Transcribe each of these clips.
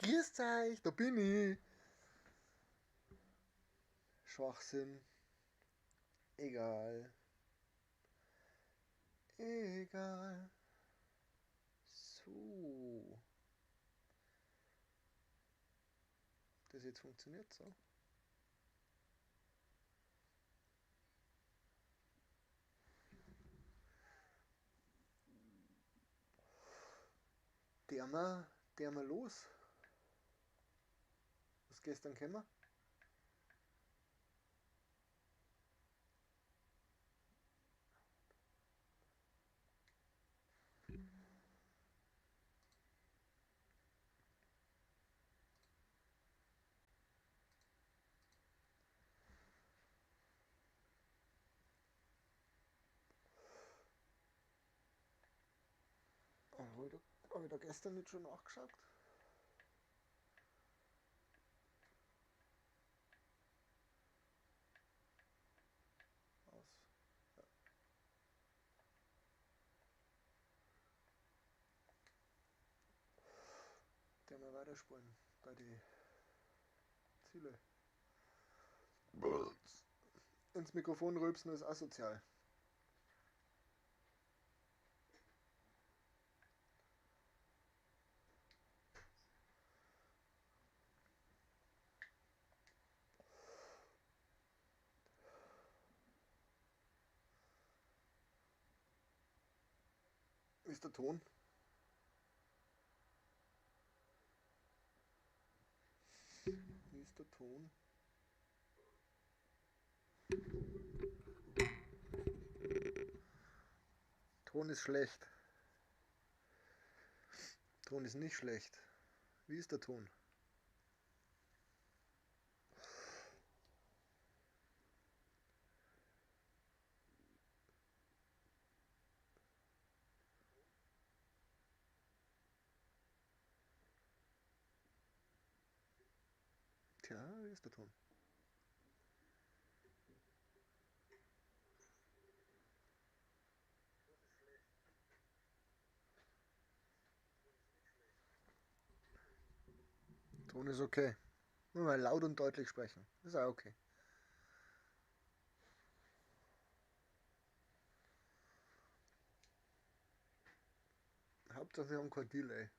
Grüß euch, da bin ich. Schwachsinn. Egal. Egal. So. Das jetzt funktioniert so. Der mal los. Was gestern gekommen? Habe ich da gestern nicht schon nachgeschaut? Aus. Ja. Der mal weiterspulen bei den Ziele. Ins Mikrofon rülpsen ist asozial. Wie ist der Ton? Wie ist der Ton? Ton ist schlecht. Ton ist nicht schlecht. Wie ist der Ton? Tja, wie ist der Ton? Ton ist okay. Nur mal laut und deutlich sprechen. Ist auch okay. Hauptsache wir haben kein Delay.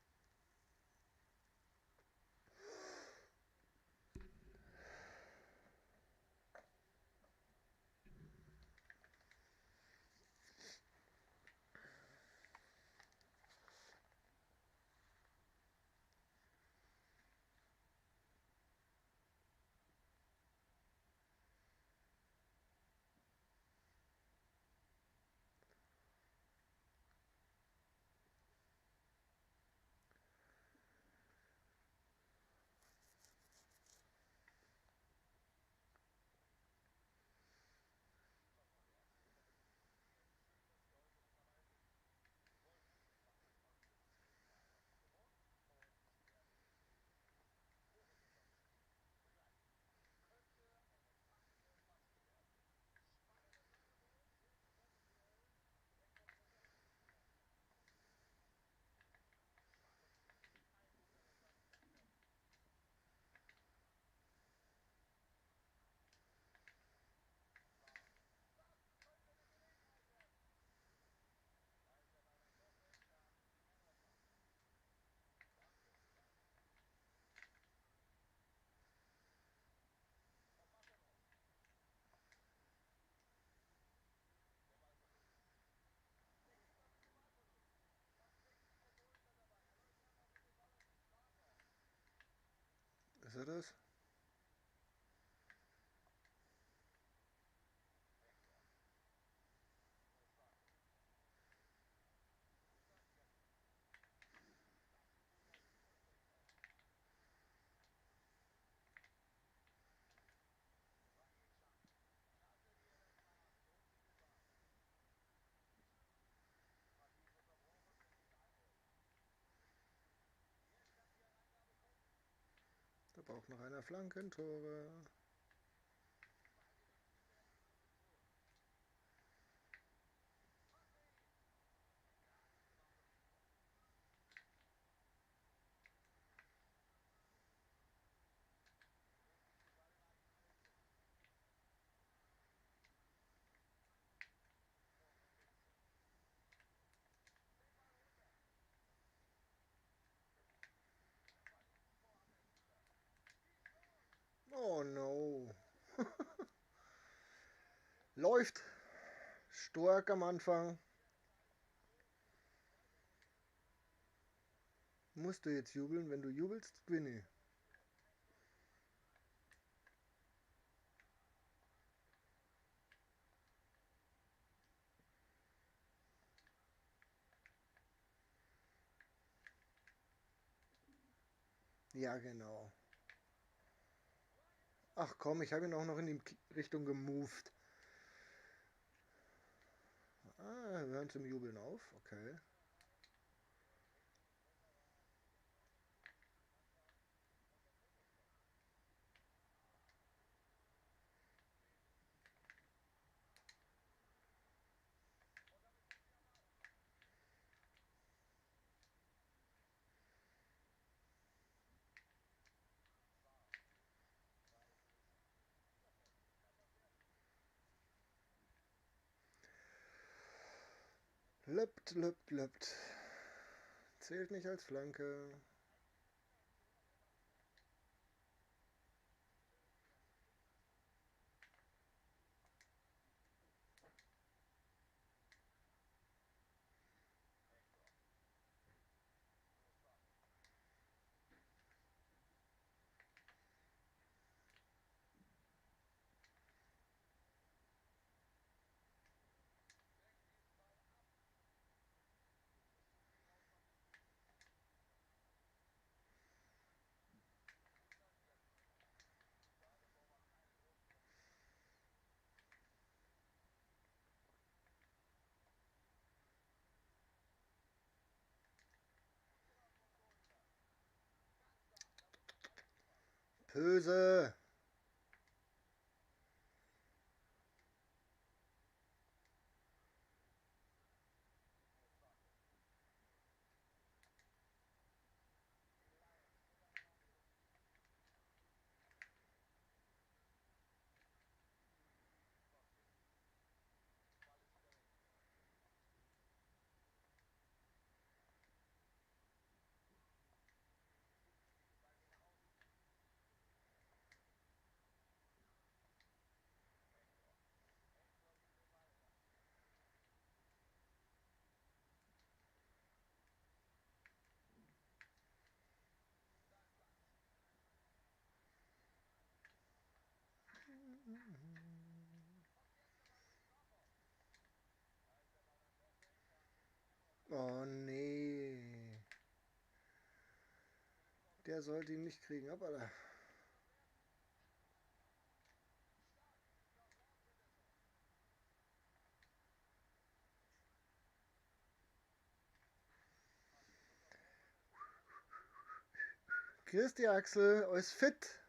Ist er das? Da braucht noch einer Flankentore. Oh no. Läuft. Stark am Anfang. Musst du jetzt jubeln? Wenn du jubelst, gewinne ich. Ja, genau. Ach komm, ich habe ihn auch noch in die Richtung gemoved. Ah, wir hören zum Jubeln auf. Okay. Löppt, löppt, löppt. Zählt nicht als Flanke. Pöse. Oh nee. Der sollte ihn nicht kriegen, aber. Christi Axel, alles fit.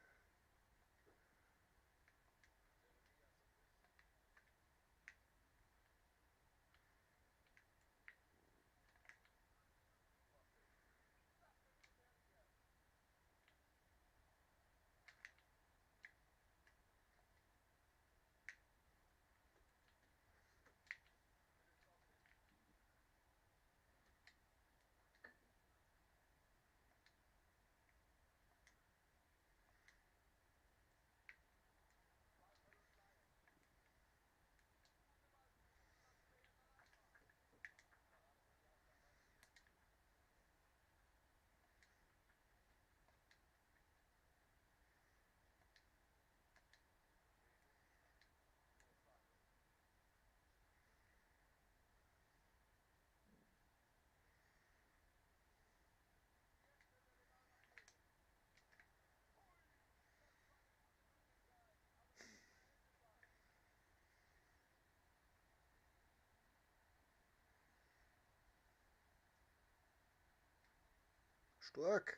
Stark.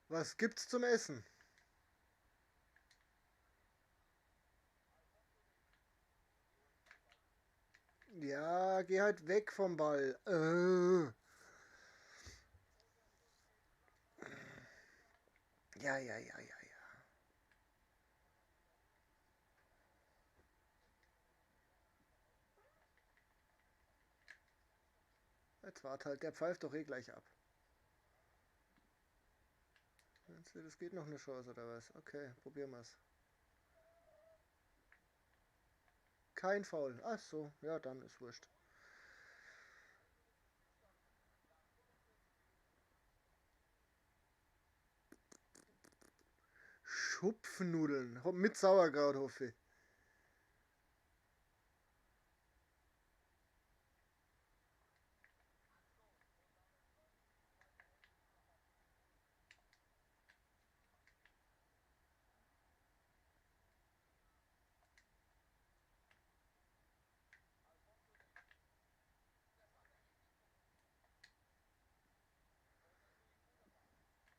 Was gibt's zum Essen? Ja, geh halt weg vom Ball. Ja, ja, ja, ja, ja. Jetzt wart halt, der pfeift doch eh gleich ab. Meinst du, das geht noch eine Chance oder was? Okay, probieren wir's. Kein Foul. Ach so, ja, dann ist wurscht. Schupfnudeln. Mit Sauerkraut, hoffe ich.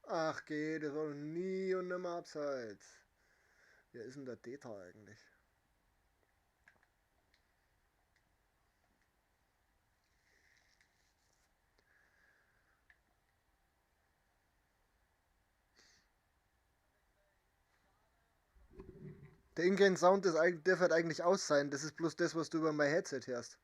Ach geh, das war doch nie und nimmer abseits. Wer ist denn der Deta eigentlich? Der Ingame Sound ist darf halt eigentlich aus sein. Das ist bloß das, was du über mein Headset hörst.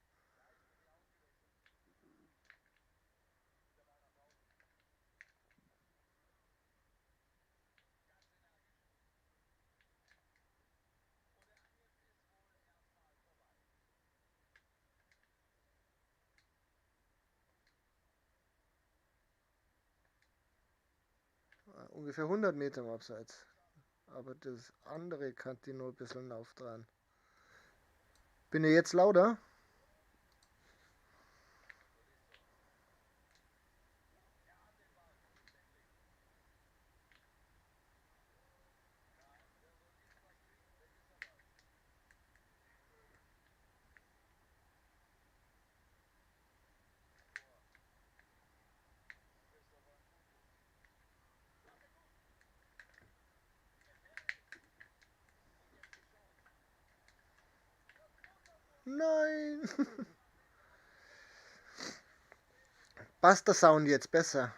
Ungefähr 100 Meter im Abseits. Aber das andere kann die nur ein bisschen aufdrehen. Bin ich jetzt lauter? Nein! Passt der Sound jetzt besser?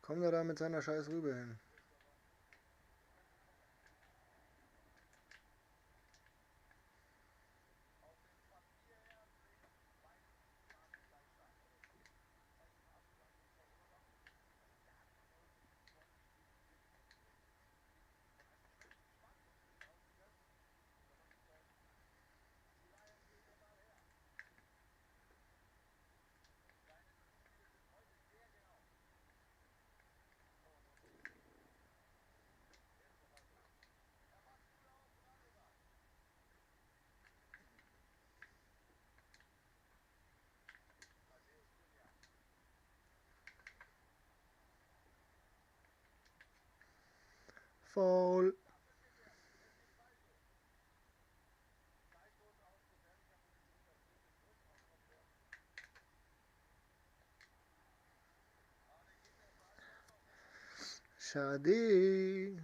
Kommt er da mit seiner scheiß Rübe hin? Foul. Schade.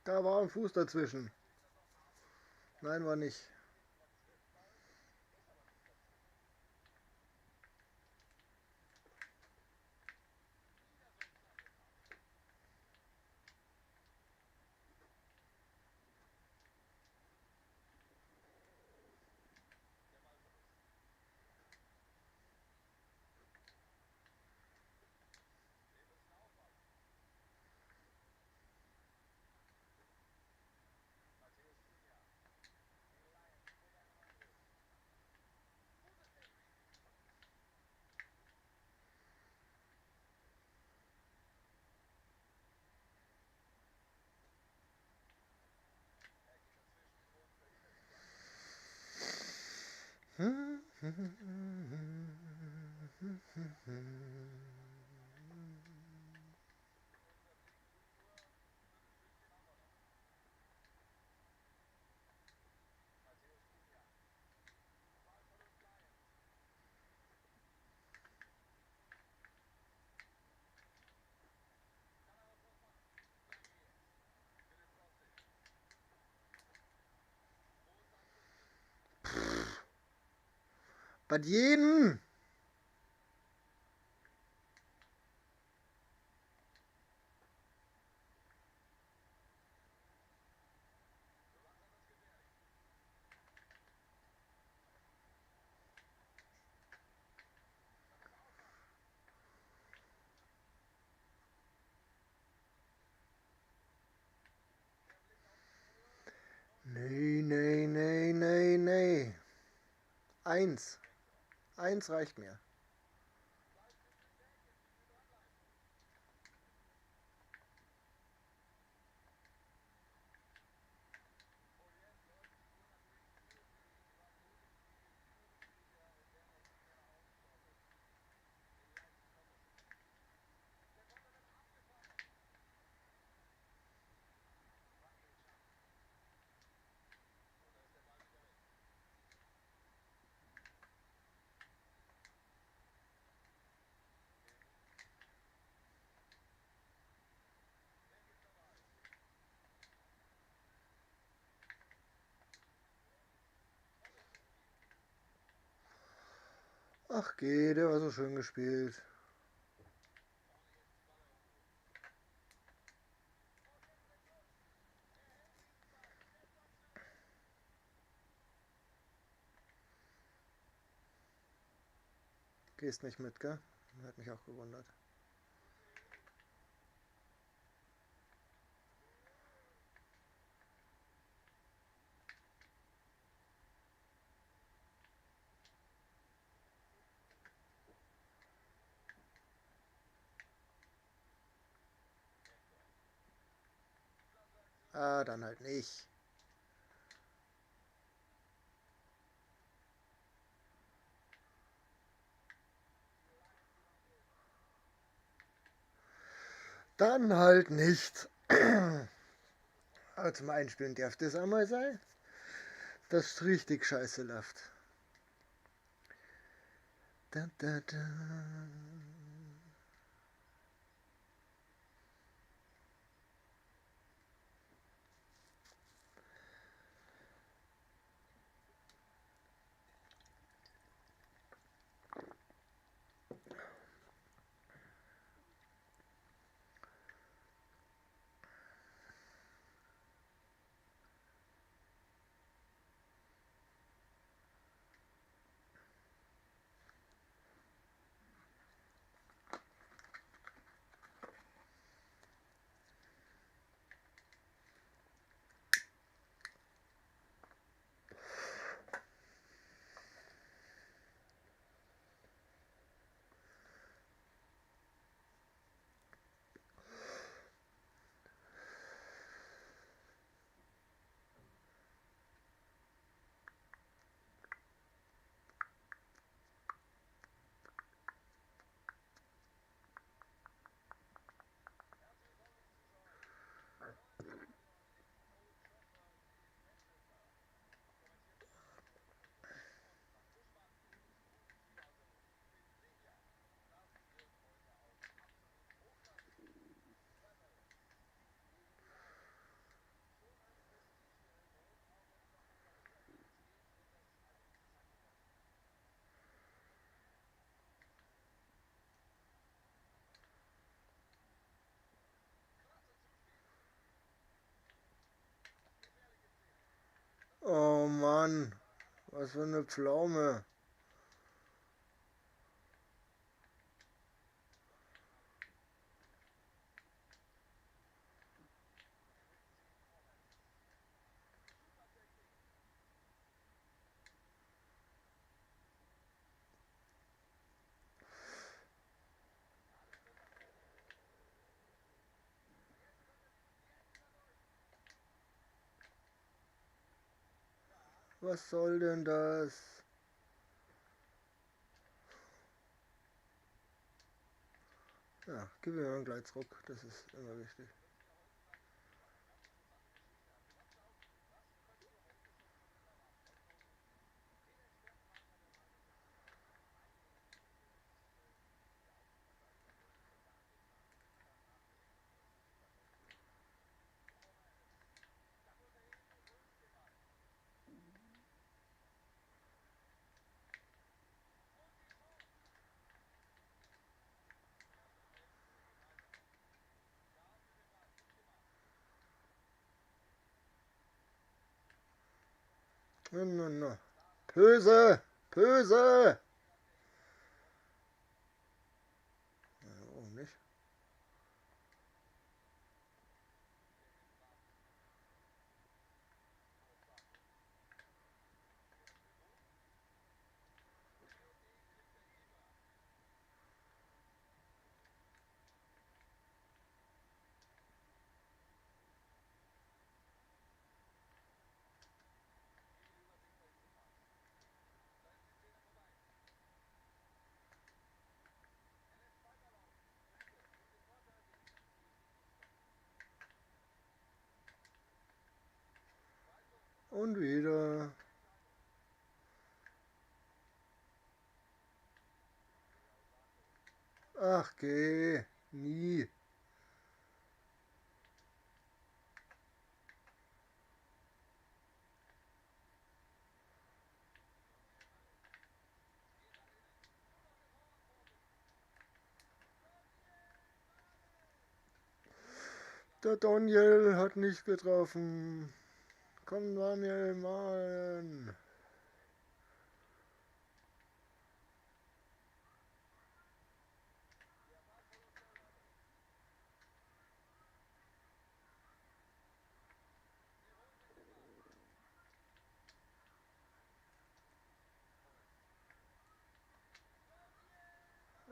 Da war ein Fuß dazwischen. Nein, war nicht. Bei jedem! Nee, nee, nee, nee, nee. Eins. Eins reicht mir. Ach geh, der war so schön gespielt. Gehst nicht mit, gell? Hat mich auch gewundert. Ah, dann halt nicht. Dann halt nicht. Aber zum Einspielen darf das einmal sein, dass es richtig scheiße läuft. Da, da, da. Oh Mann, was für eine Pflaume. Was soll denn das? Ja, gib mir einen Gleitsruck, das ist immer wichtig. No, no, no. Pöse! Pöse! Ja, warum nicht? Und wieder. Ach, geh. Nie. Der Daniel hat nicht getroffen. Komm, Daniel, Mann.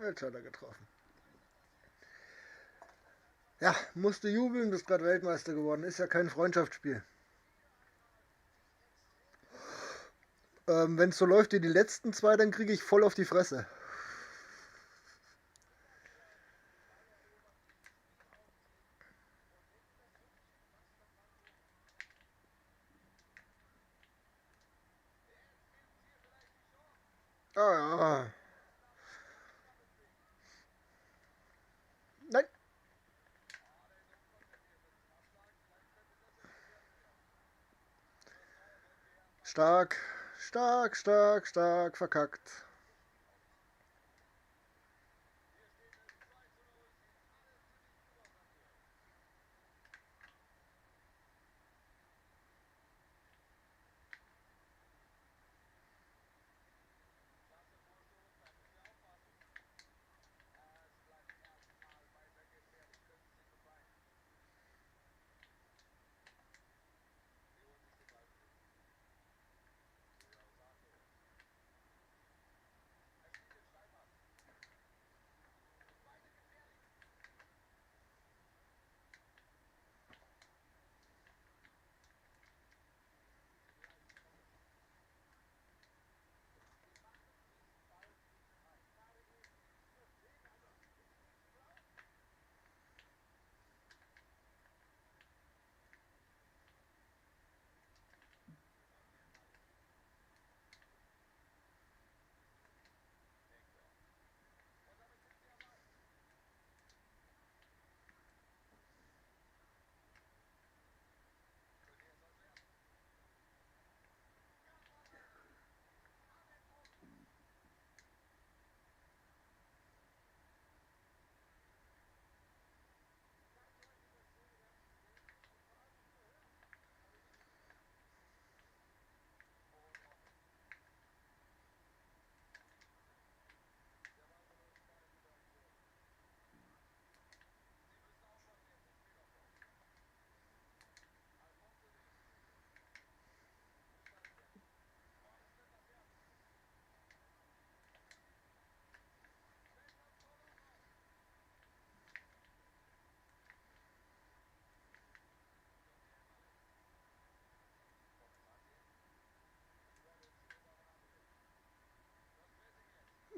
Jetzt hat er getroffen. Ja, musste jubeln, bist gerade Weltmeister geworden. Ist ja kein Freundschaftsspiel. Wenn es so läuft wie die letzten zwei, dann kriege ich voll auf die Fresse. Ah, ja. Nein. Stark, stark, stark, stark verkackt.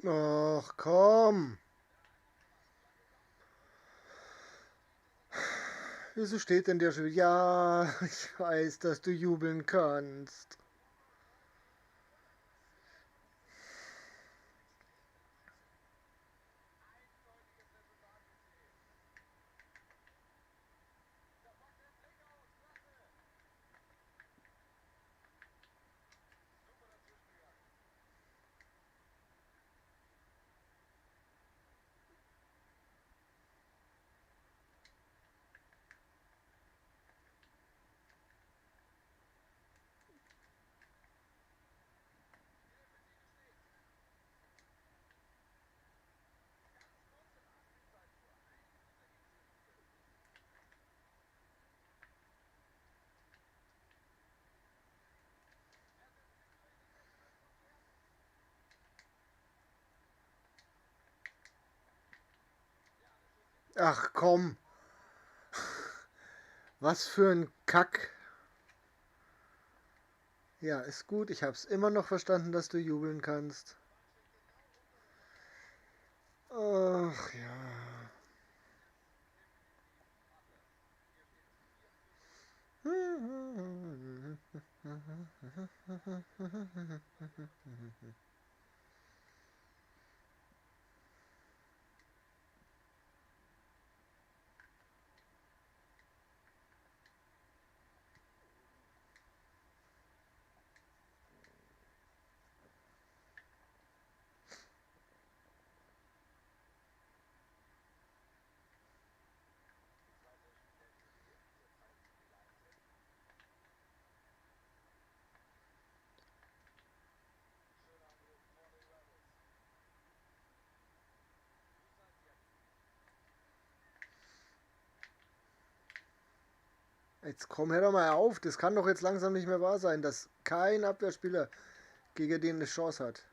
Ach komm. Wieso steht denn der schon wieder? Ja, ich weiß, dass du jubeln kannst. Ach komm. Was für ein Kack. Ja, ist gut. Ich hab's immer noch verstanden, dass du jubeln kannst. Ach ja. Jetzt komm, hör doch mal auf. Das kann doch jetzt langsam nicht mehr wahr sein, dass kein Abwehrspieler gegen den eine Chance hat.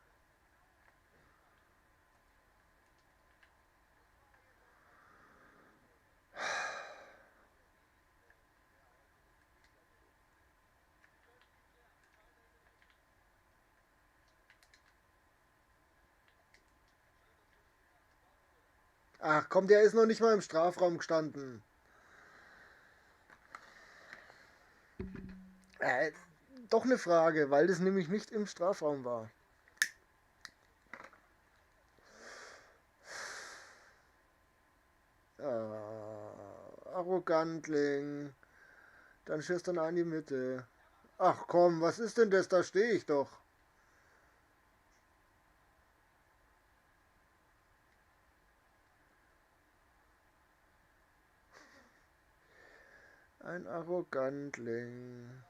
Ach komm, der ist noch nicht mal im Strafraum gestanden. Doch eine Frage, weil das nämlich nicht im Strafraum war. Arrogantling. Dann schießt er in die Mitte. Ach komm, was ist denn das? Da stehe ich doch. Ein Arrogantling.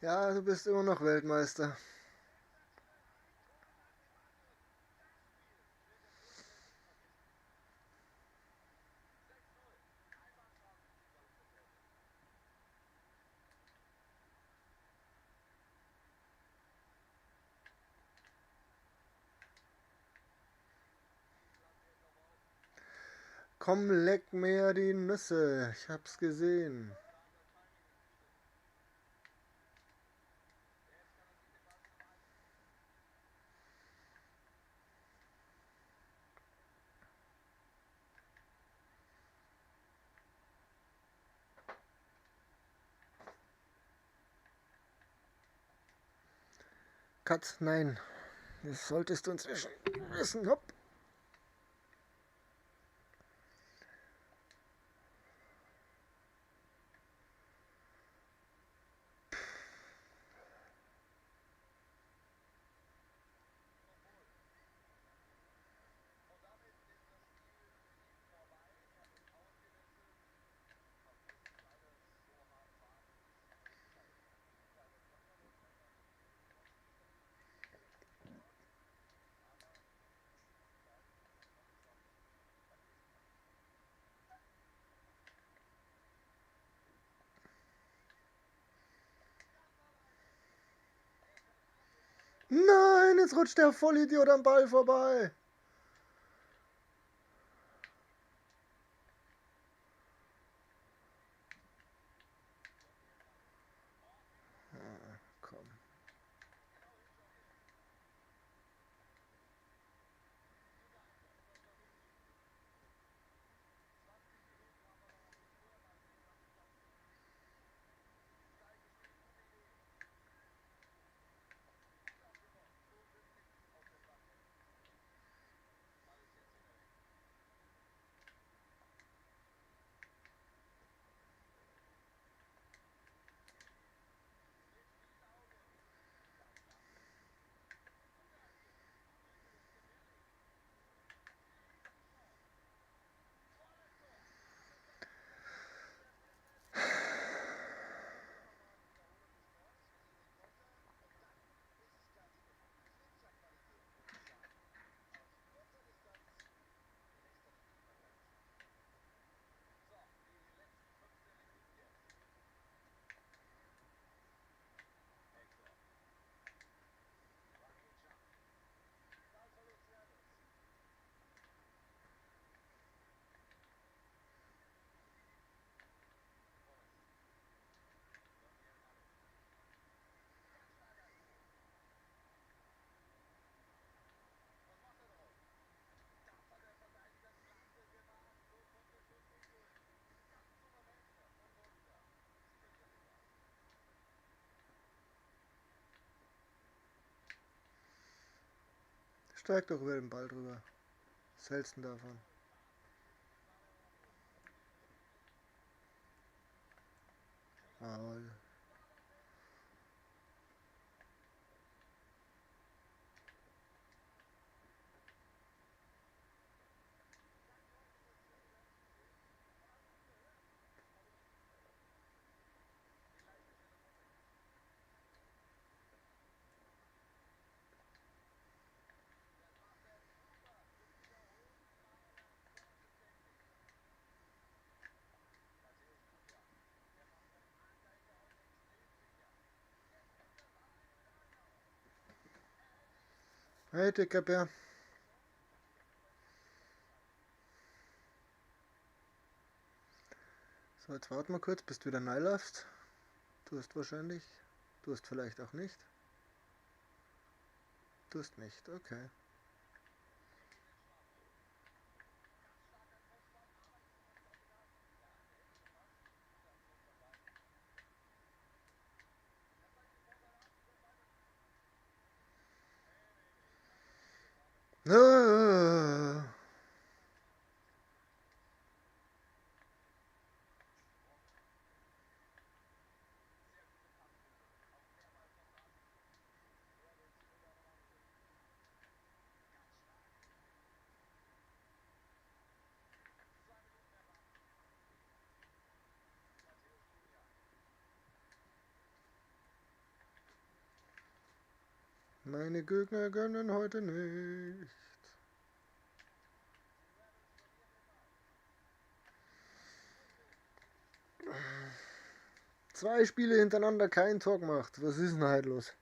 Ja, du bist immer noch Weltmeister. Komm, leck mir die Nüsse. Ich hab's gesehen. Katz, nein. Das solltest du inzwischen wissen. Hopp. Nein, jetzt rutscht der Vollidiot am Ball vorbei. Ah, komm. Steig doch über den Ball drüber. Was hältst du denn davon? Jawohl. Hey, dicker Bär. So, jetzt warten wir kurz, bis du wieder reinläufst. Du hast wahrscheinlich, du hast vielleicht auch nicht. Du hast nicht, okay. Meine Gegner gönnen heute nicht. 2 Spiele hintereinander kein Tor gemacht. Was ist denn heute los?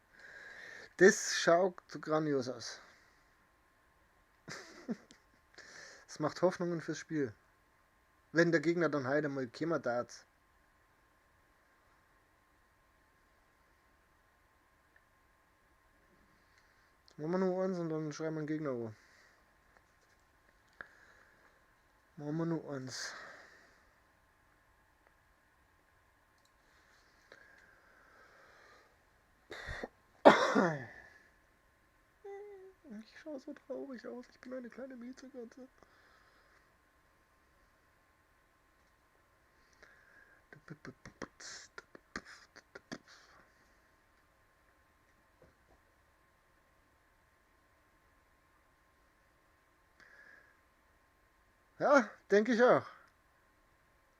Das schaut grandios aus. Das macht Hoffnungen fürs Spiel. Wenn der Gegner dann heute mal kommen darf. Machen wir nur eins und dann schreiben wir einen Gegner an. Machen wir nur eins. Ich schaue so traurig aus. Ich bin eine kleine Miezekatze. Ja, denke ich auch.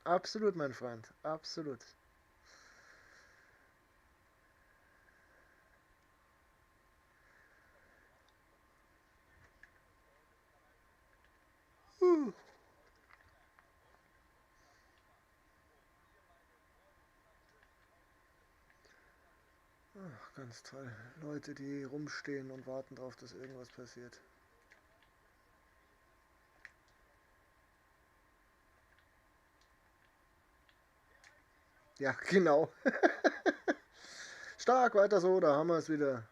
Absolut, mein Freund. Absolut. Ach, ganz toll. Leute, die rumstehen und warten darauf, dass irgendwas passiert. Ja, genau. Stark, weiter so, da haben wir es wieder.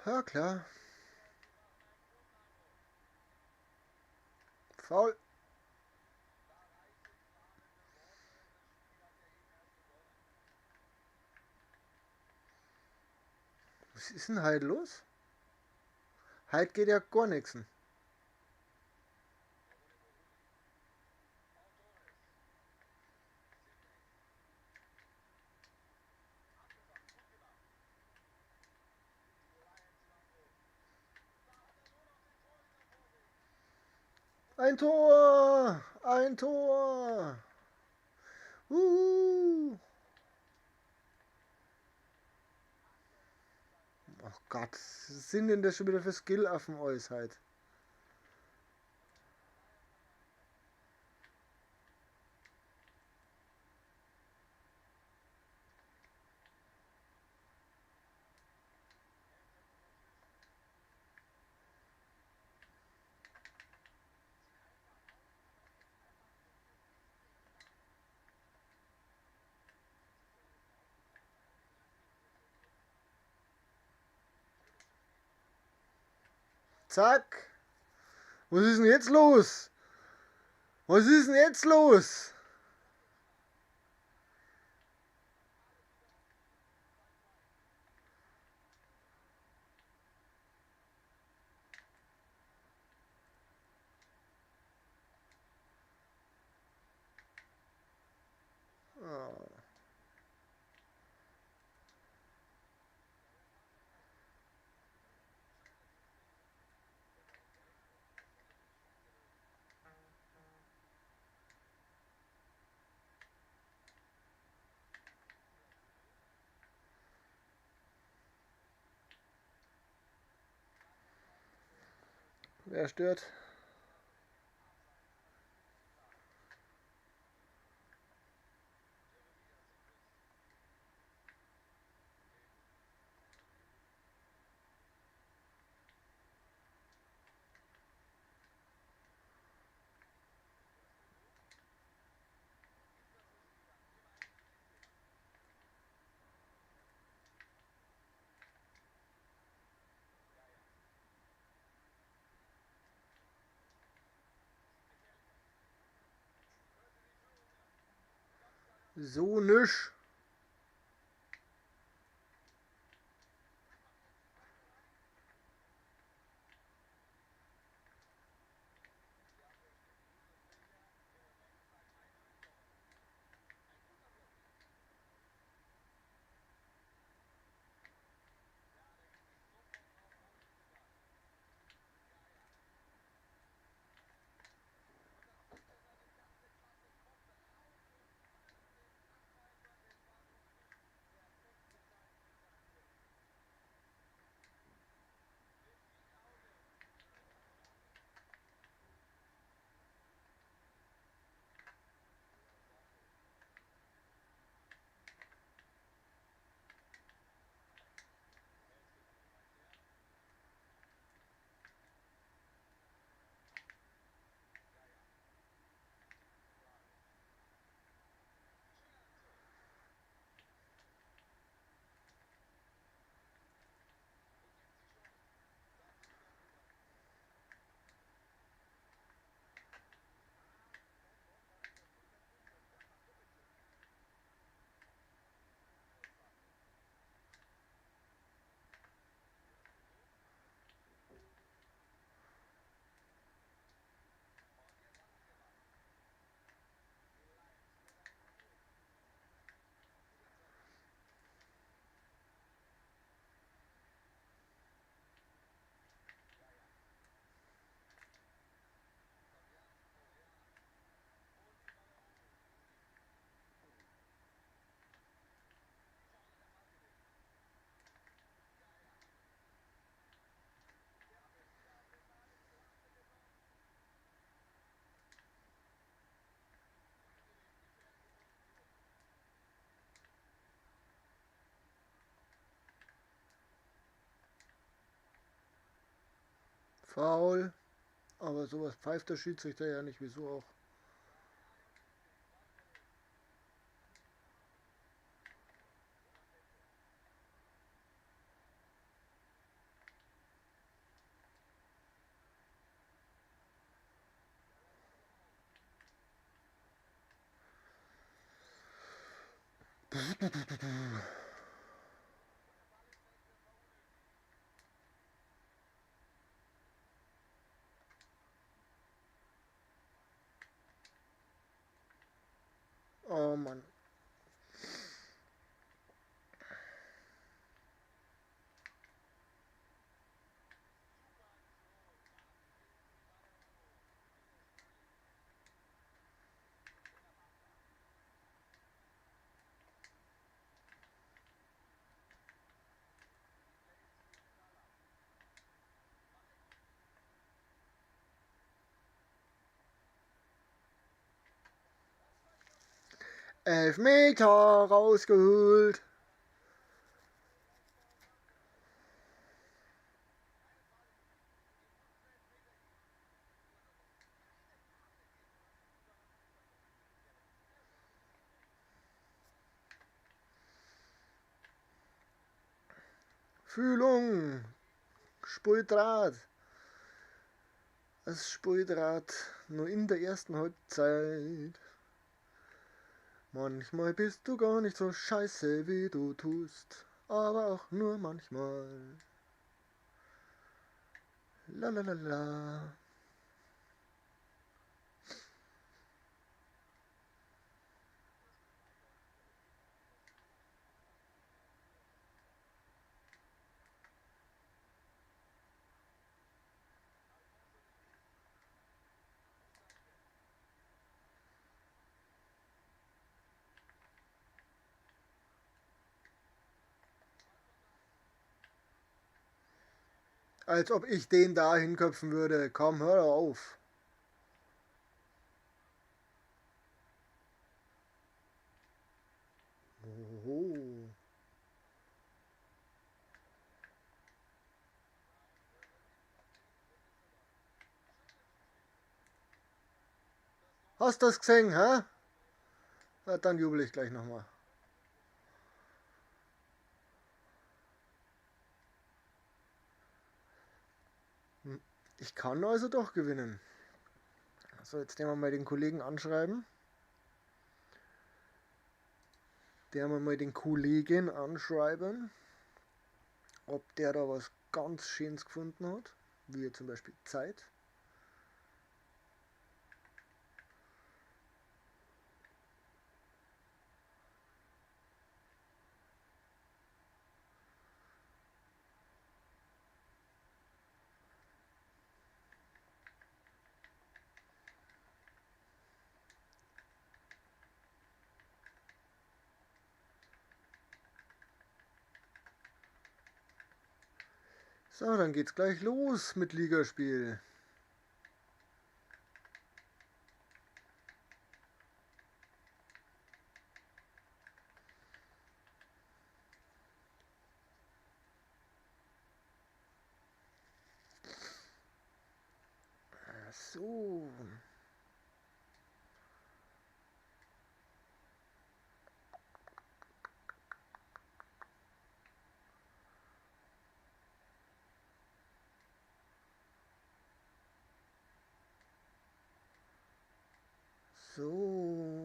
Ja, klar. Foul. Was ist denn heute los? Heute geht ja gar nichts. Ein Tor! Ein Tor! Uhu. Oh Gott, was sind denn das schon wieder für Skill-Affen alles halt? Zack. Was ist denn jetzt los? Was ist denn jetzt los? Oh. Wer stört? So nisch. Foul. Aber sowas pfeift der Schiedsrichter ja nicht, wieso auch. Oh Mann. Elfmeter rausgeholt. Fühlung. Spuldraht. Das Spuldraht nur in der ersten Halbzeit. Manchmal bist du gar nicht so scheiße, wie du tust, aber auch nur manchmal. La la la la. Als ob ich den da hinköpfen würde. Komm, hör doch auf. Oho. Hast du das gesehen, hä? Na, dann jubel ich gleich nochmal. Ich kann also doch gewinnen. So, jetzt nehmen wir mal den Kollegen anschreiben. Der wir mal den Kollegen anschreiben, ob der da was ganz Schönes gefunden hat, wie zum Beispiel Zeit. So, dann geht's gleich los mit Ligaspiel. So. So.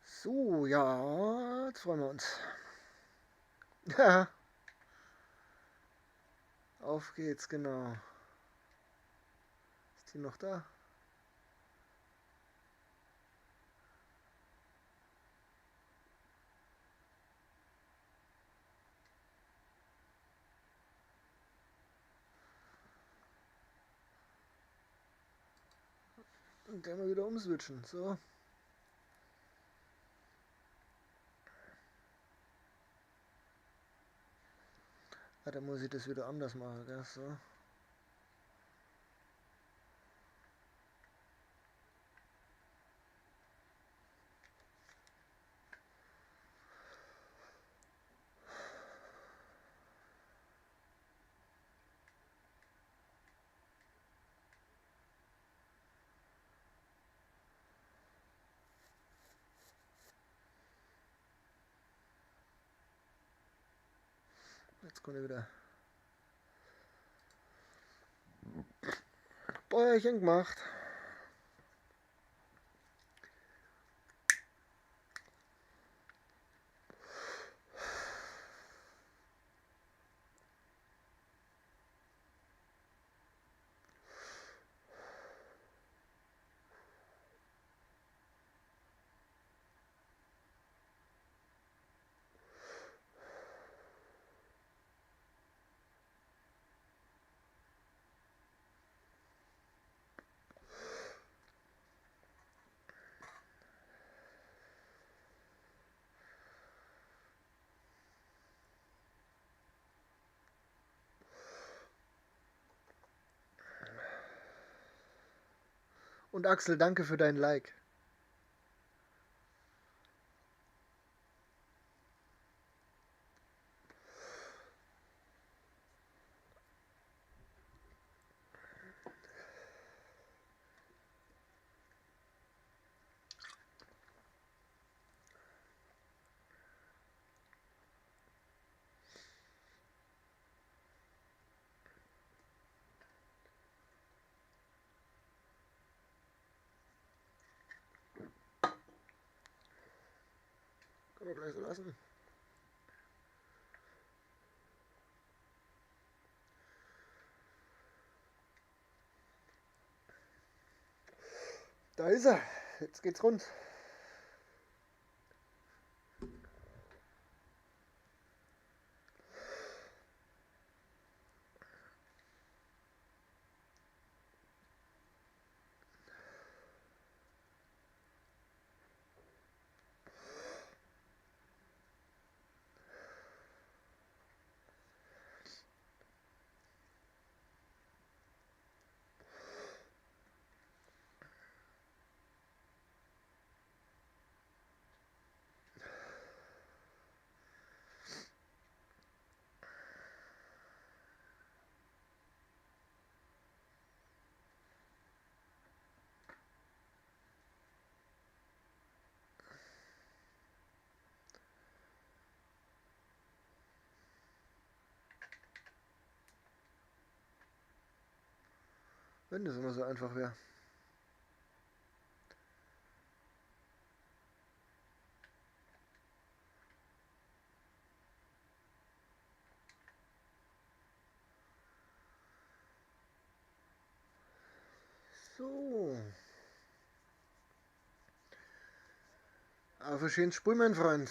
So, ja, jetzt freuen wir uns. Ja. Auf geht's, genau. Ist die noch da? Und dann mal wieder umswitchen, so. Ah, da muss ich das wieder anders machen, gell? So. Jetzt kann ich wieder Bäuerchen gemacht. Und Axel, danke für dein Like. Können wir gleich so lassen. Da ist er. Jetzt geht's rund. Wenn das immer so einfach wäre. So. Auf ein schönes Spiel, mein Freund.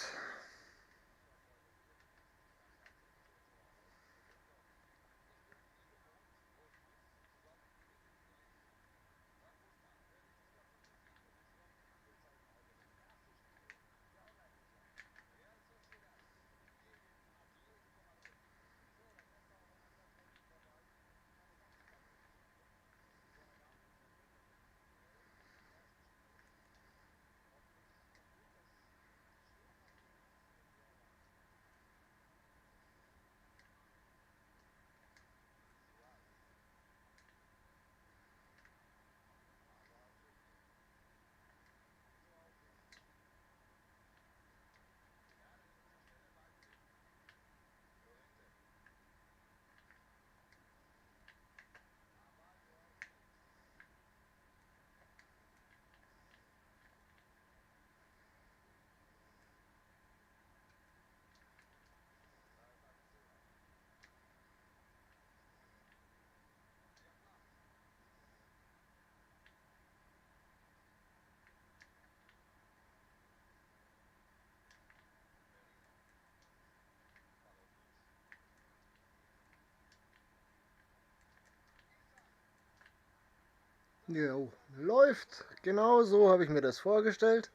Jo, läuft. Genau so habe ich mir das vorgestellt.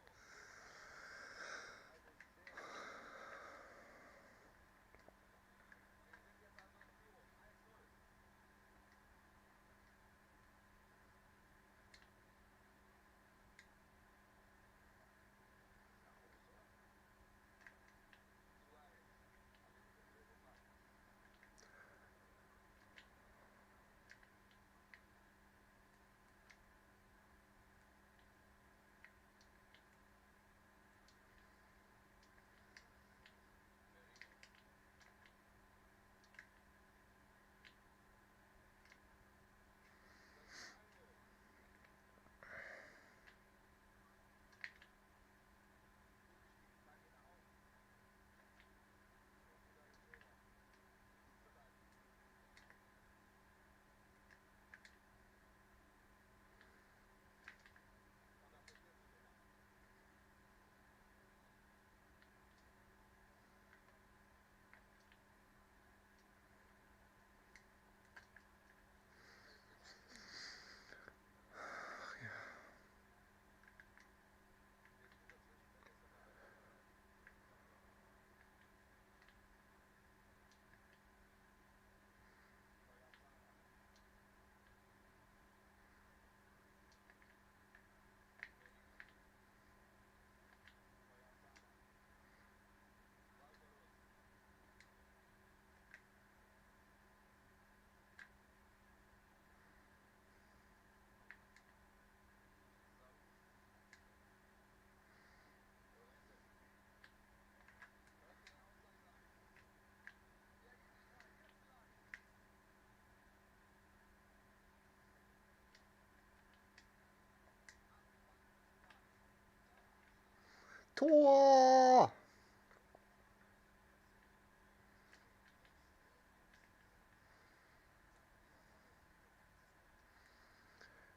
Tor!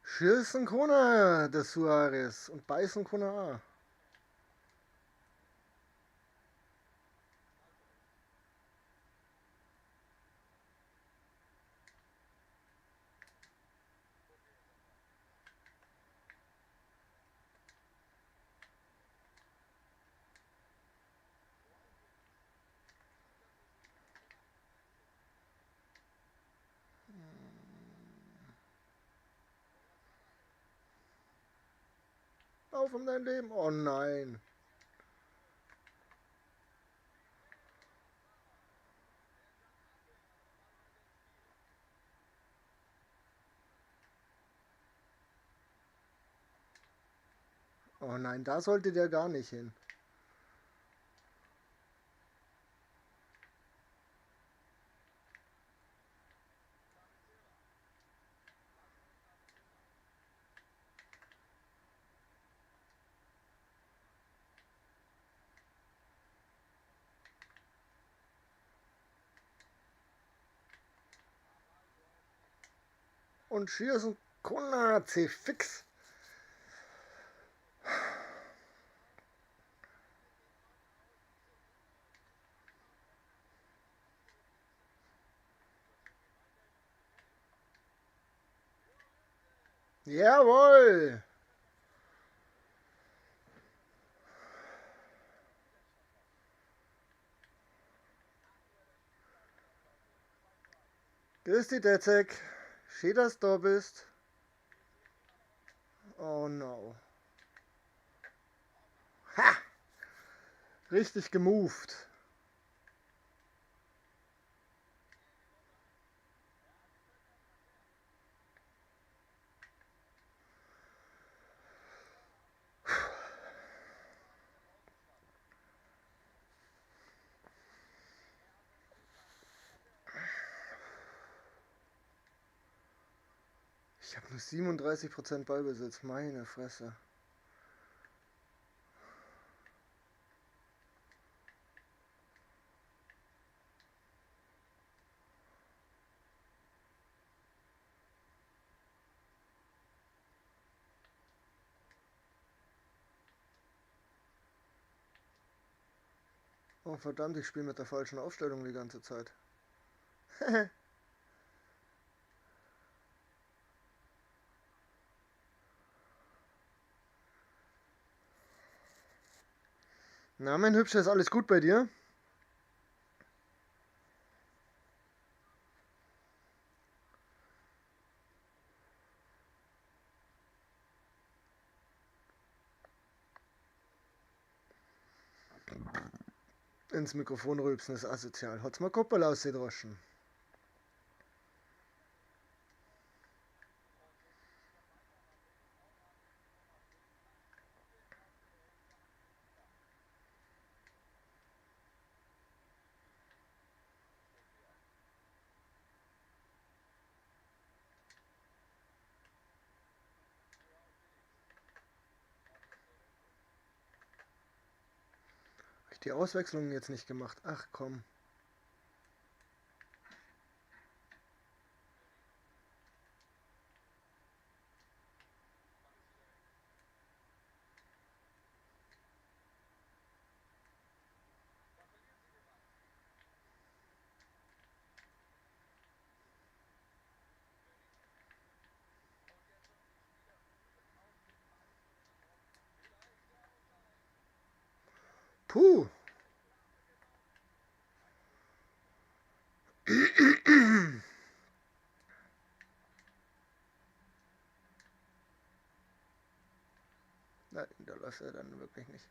Schießen kann er, der Suarez. Und beißen kann er auch. Lauf um dein Leben. Oh nein. Oh nein, da sollte der gar nicht hin. Und schießen Konatze fix. Jawohl! Grüß dich, Dezek. Schön, dass du da bist. Oh no. Ha! Richtig gemoved. Ich habe nur 37% Ballbesitz, meine Fresse. Oh verdammt, ich spiele mit der falschen Aufstellung die ganze Zeit. Na, mein Hübscher, ist alles gut bei dir? Ins Mikrofon rülpsen ist asozial. Hat's mal Koppel ausgedroschen. Die Auswechslung jetzt nicht gemacht. Ach komm. Puh. Nein, da läuft er dann wirklich nicht.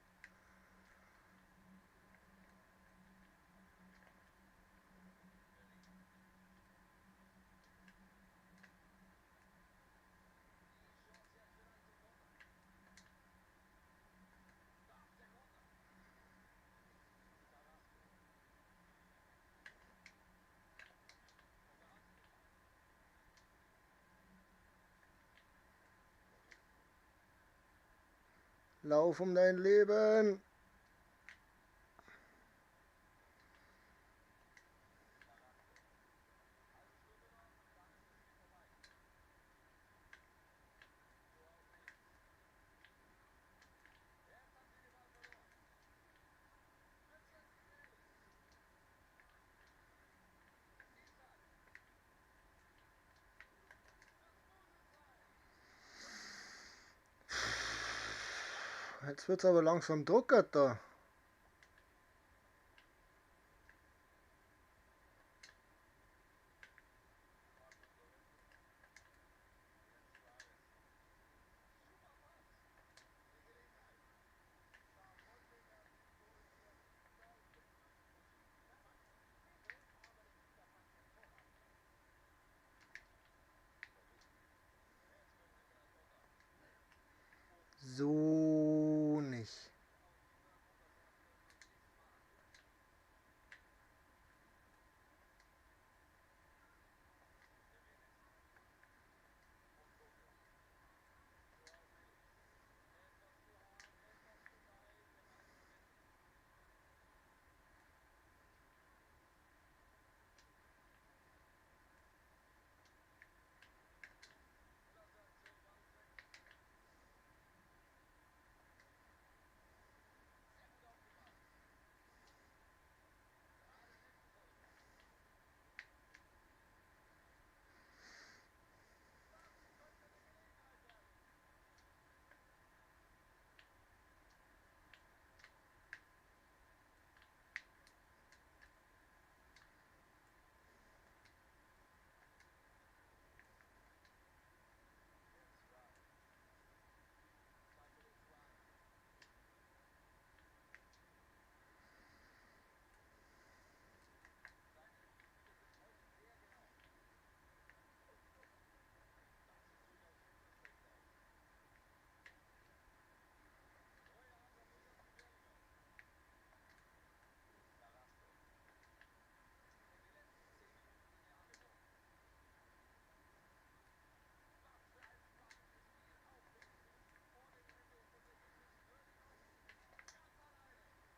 Lauf um dein Leben. Jetzt wird's aber langsam druckert da. So nicht.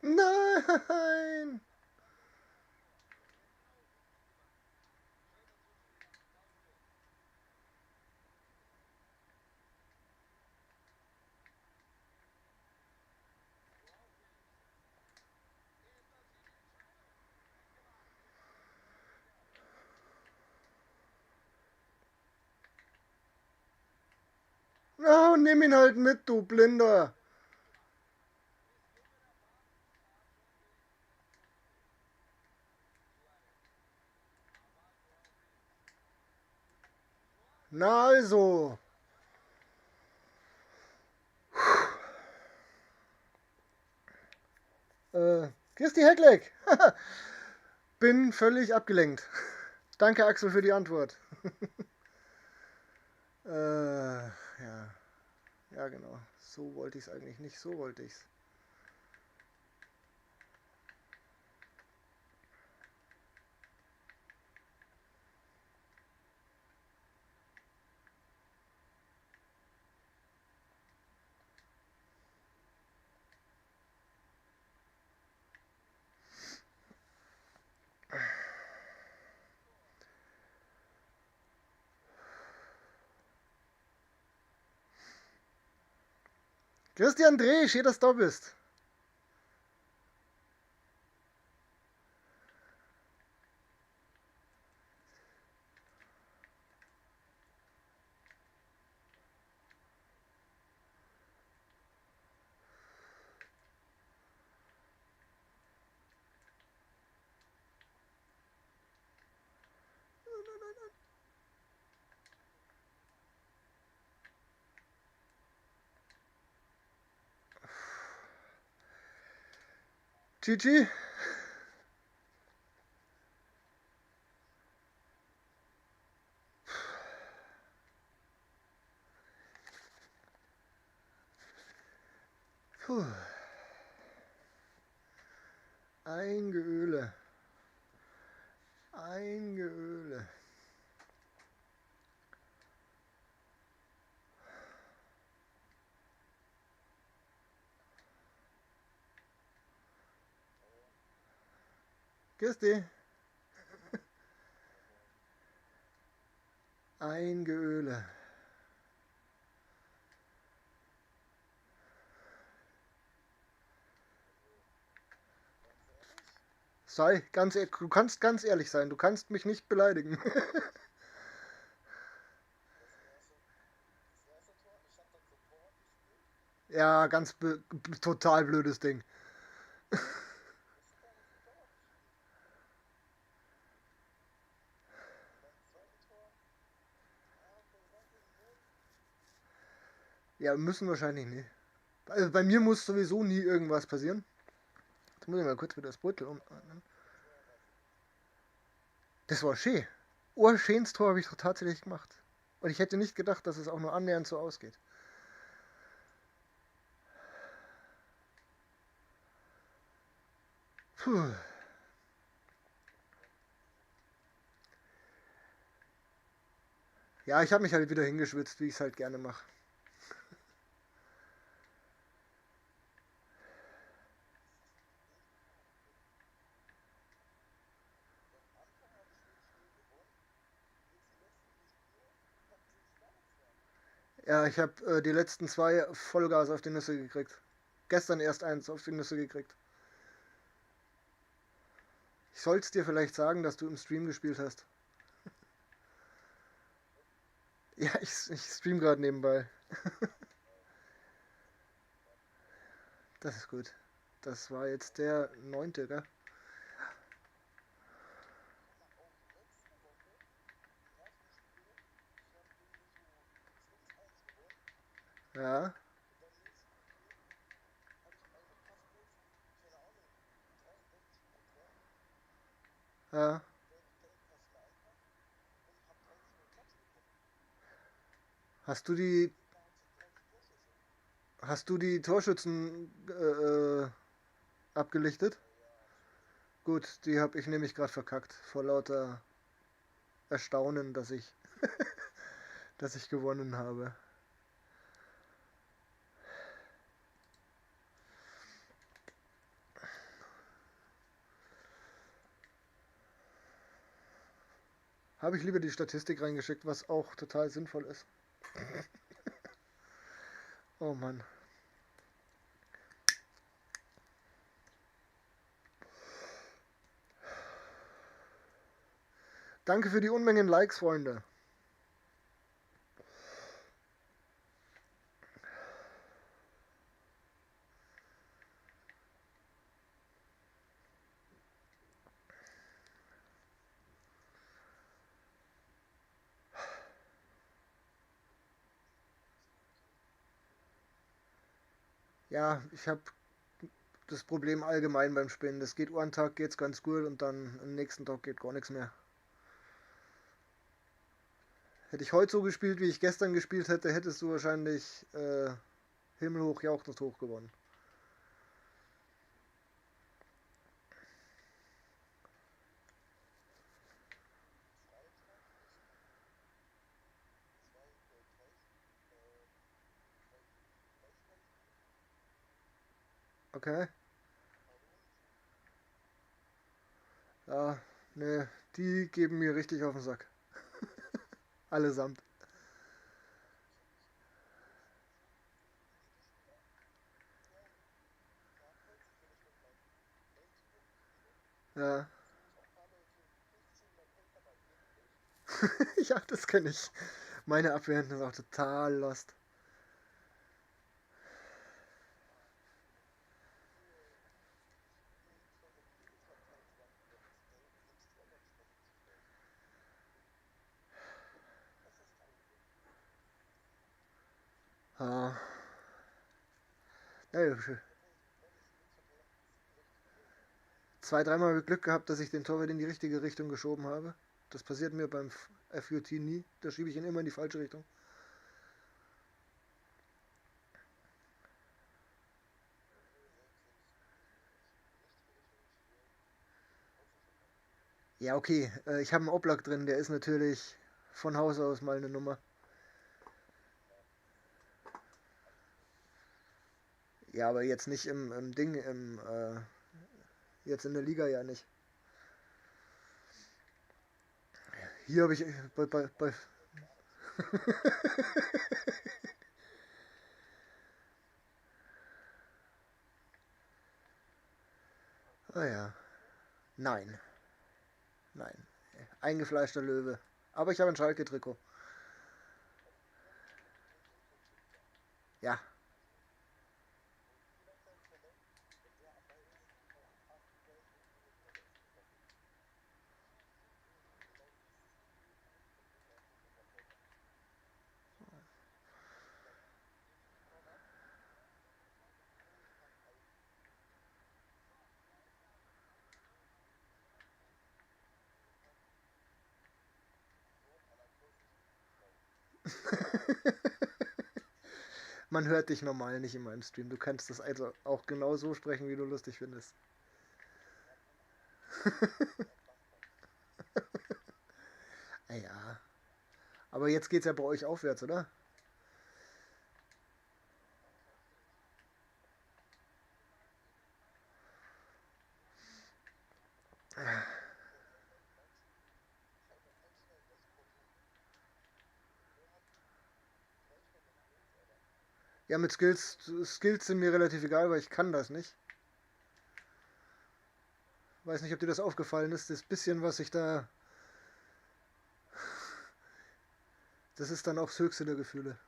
Nein! Na, nimm ihn halt mit, du Blinder! Na also. Christi Heckleck. Bin völlig abgelenkt. Danke, Axel, für die Antwort. Ja. Ja, genau. So wollte ich's eigentlich nicht. So wollte ich's. Christian Dreh, schön, dass du da bist. GG. Puh. Ein Geöle. Ein Geöle. Grüß dich. Ein Geöle. Sei ganz du kannst ganz ehrlich sein, du kannst mich nicht beleidigen. Ja, ganz total blödes Ding. Ja, müssen wahrscheinlich nicht. Also bei mir muss sowieso nie irgendwas passieren. Jetzt muss ich mal kurz wieder das Beutel umordnen. Das war schön. Oh, schönes Tor habe ich doch tatsächlich gemacht. Und ich hätte nicht gedacht, dass es auch nur annähernd so ausgeht. Puh. Ja, ich habe mich halt wieder hingeschwitzt, wie ich es halt gerne mache. Ja, ich habe die letzten zwei Vollgas auf die Nüsse gekriegt. Gestern erst eins auf die Nüsse gekriegt. Ich soll's dir vielleicht sagen, dass du im Stream gespielt hast. Ja, ich stream gerade nebenbei. Das ist gut. Das war jetzt der neunte, gell? Ja. Ja. Hast du die, hast du die Torschützen abgelichtet? Gut, die habe ich nämlich gerade verkackt. Vor lauter Erstaunen, dass ich gewonnen habe. Habe ich lieber die Statistik reingeschickt, was auch total sinnvoll ist. Oh Mann. Danke für die Unmengen Likes, Freunde. Ja, ich habe das Problem allgemein beim Spinnen. Das geht einen Tag geht's ganz gut und dann am nächsten Tag geht gar nichts mehr. Hätte ich heute so gespielt, wie ich gestern gespielt hätte, hättest du wahrscheinlich himmelhoch jauchzend hoch gewonnen. Okay. Ja, ne, die geben mir richtig auf den Sack. Allesamt. Ja. Ja, das kenne ich. Meine Abwehr hinten ist auch total lost. Ah. Ja, zwei, dreimal Glück gehabt, dass ich den Torwart in die richtige Richtung geschoben habe. Das passiert mir beim FUT nie. Da schiebe ich ihn immer in die falsche Richtung. Ja, okay. Ich habe einen Oblak drin, der ist natürlich von Haus aus mal eine Nummer. Ja, aber jetzt nicht im Ding, jetzt in der Liga ja nicht. Hier habe ich bei Ah ja. Nein. Nein. Eingefleischter Löwe. Aber ich habe ein Schalke-Trikot. Ja. Man hört dich normal nicht in meinem Stream. Du kannst das also auch genau so sprechen, wie du lustig findest. Ah ja. Aber jetzt geht's ja bei euch aufwärts, oder? Ja, mit Skills, Skills sind mir relativ egal, weil ich kann das nicht. Weiß nicht, ob dir das aufgefallen ist. Das bisschen, was ich da. Das ist dann auch das höchste der Gefühle.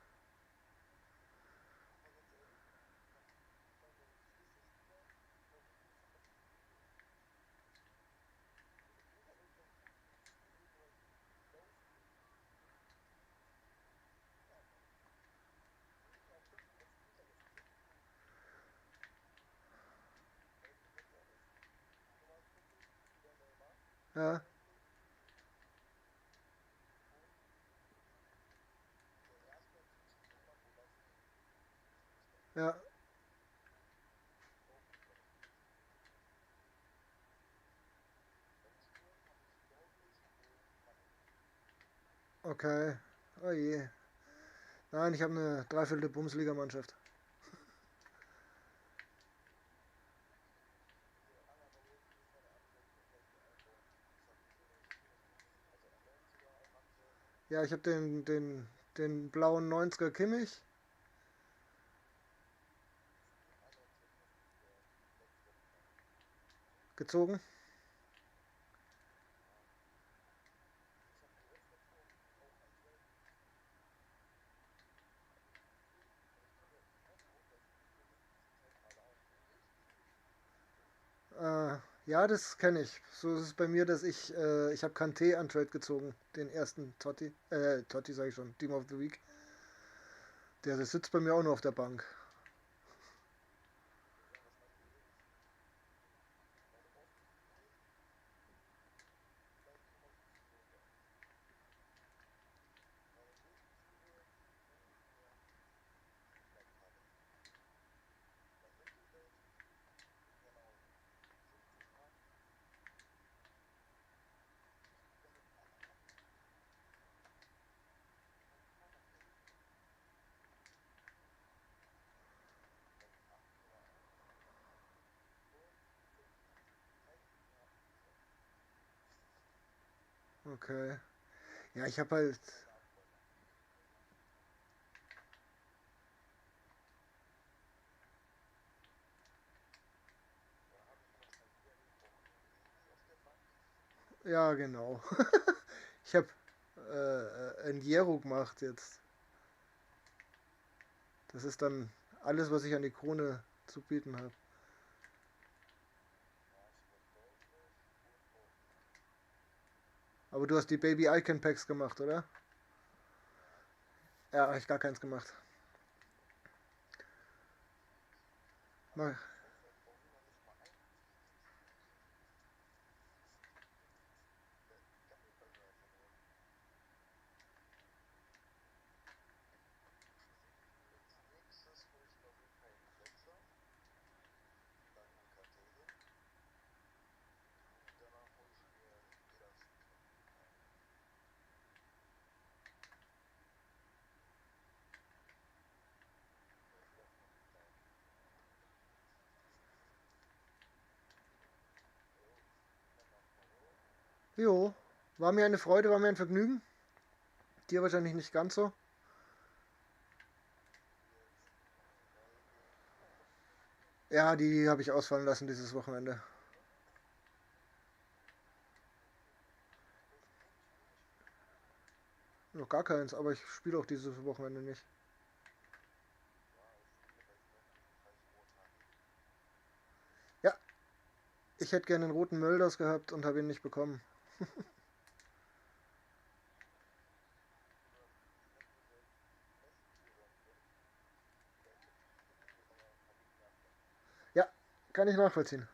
Ja, ja, okay. Oh je. Nein, ich habe eine dreiviertel Bundesliga-Mannschaft. Ja, ich habe den blauen 90er Kimmich gezogen. Äh, ja, das kenne ich. So ist es bei mir, dass ich habe Kanté an Trade gezogen, den ersten Totti, Totti sage ich schon, Team of the Week. Der sitzt bei mir auch nur auf der Bank. Okay. Ja, ich habe halt, ja genau. Ich habe ein Jero gemacht jetzt. Das ist dann alles, was ich an die Krone zu bieten habe. Aber du hast die Baby Icon Packs gemacht, oder? Ja, habe ich gar keins gemacht. Mach. Jo, war mir eine Freude, war mir ein Vergnügen. Dir wahrscheinlich nicht ganz so. Ja, die habe ich ausfallen lassen dieses Wochenende. Noch gar keins, aber ich spiele auch dieses Wochenende nicht. Ja, ich hätte gerne den roten Mölders gehabt und habe ihn nicht bekommen. Ja, kann ich nachvollziehen.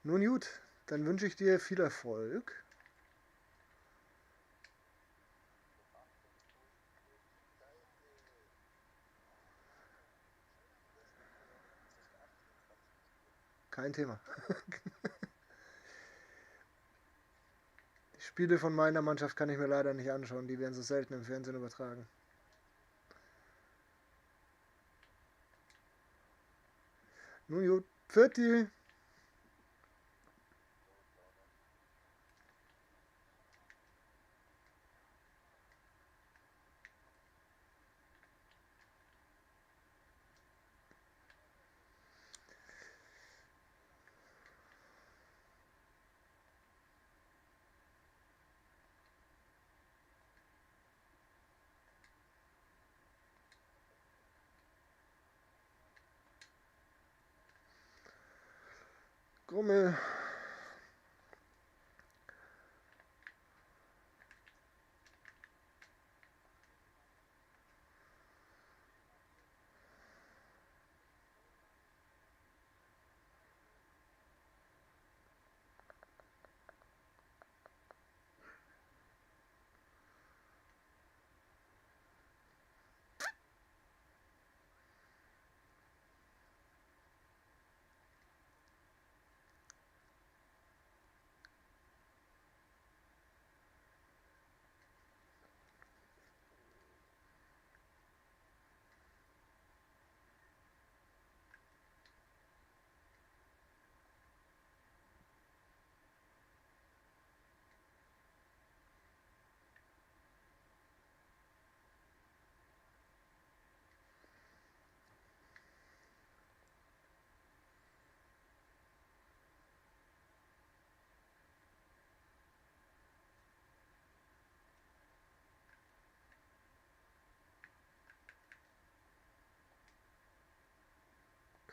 Nun gut, dann wünsche ich dir viel Erfolg. Kein Thema. Die Spiele von meiner Mannschaft kann ich mir leider nicht anschauen. Die werden so selten im Fernsehen übertragen. Nun gut, pfiat. Grummel.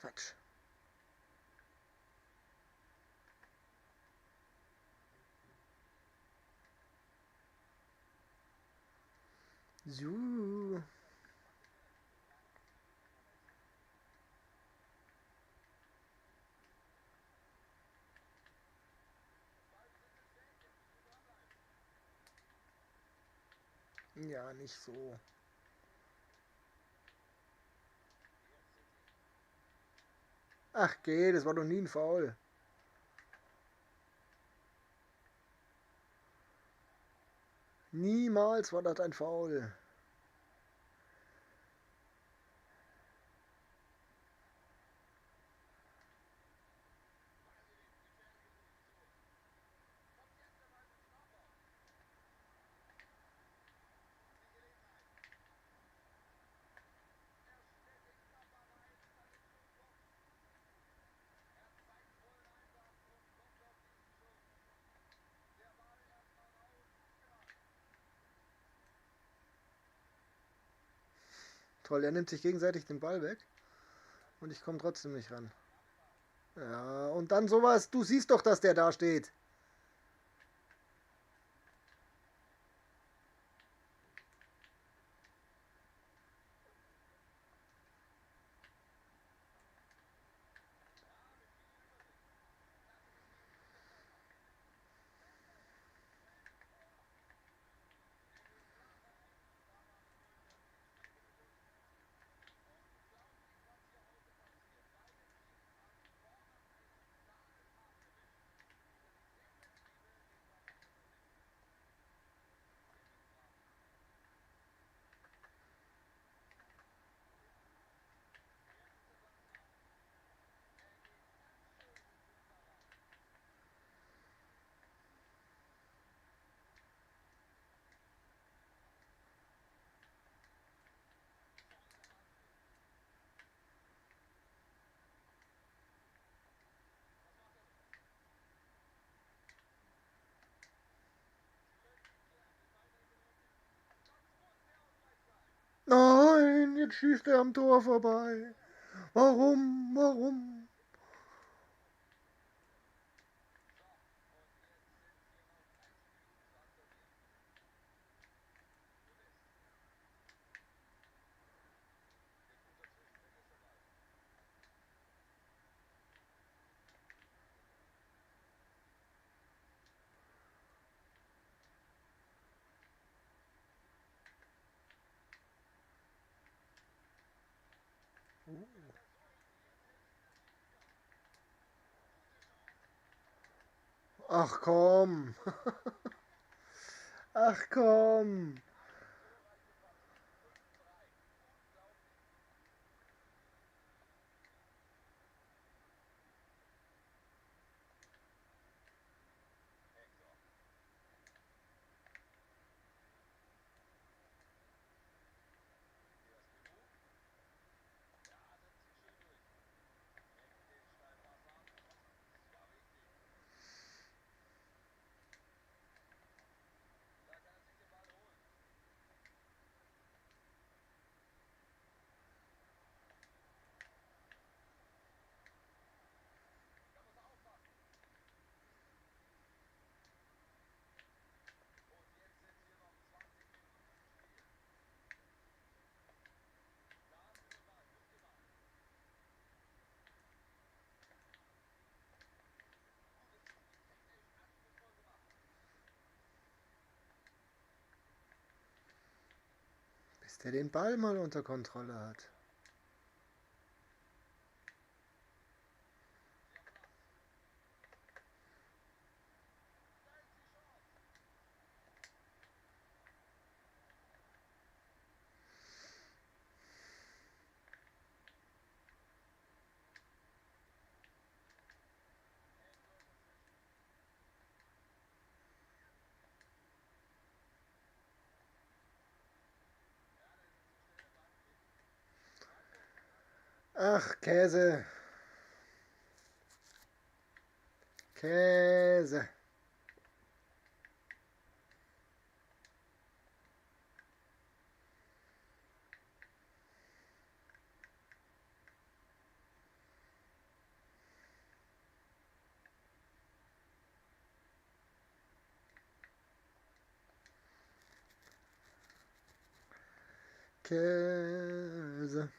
Quatsch. So. Ja, nicht so. Ach geh, das war doch nie ein Foul. Niemals war das ein Foul. Toll, er nimmt sich gegenseitig den Ball weg und ich komme trotzdem nicht ran. Ja, und dann sowas, du siehst doch, dass der da steht. Nein, jetzt schießt er am Tor vorbei. Warum? Warum? Ach komm. Ach komm. Bis der den Ball mal unter Kontrolle hat. Ach, Käse. Käse. Käse.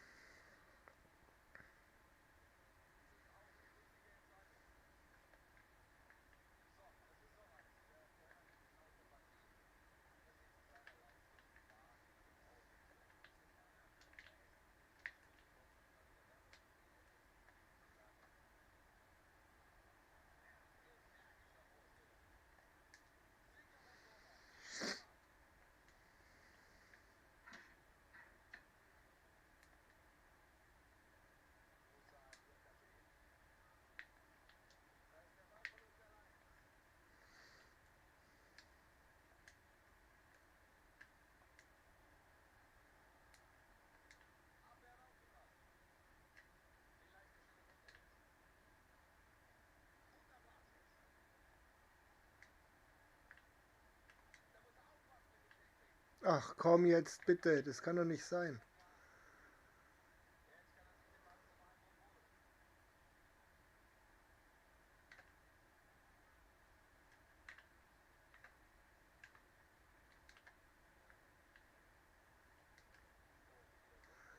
Ach komm jetzt bitte, das kann doch nicht sein.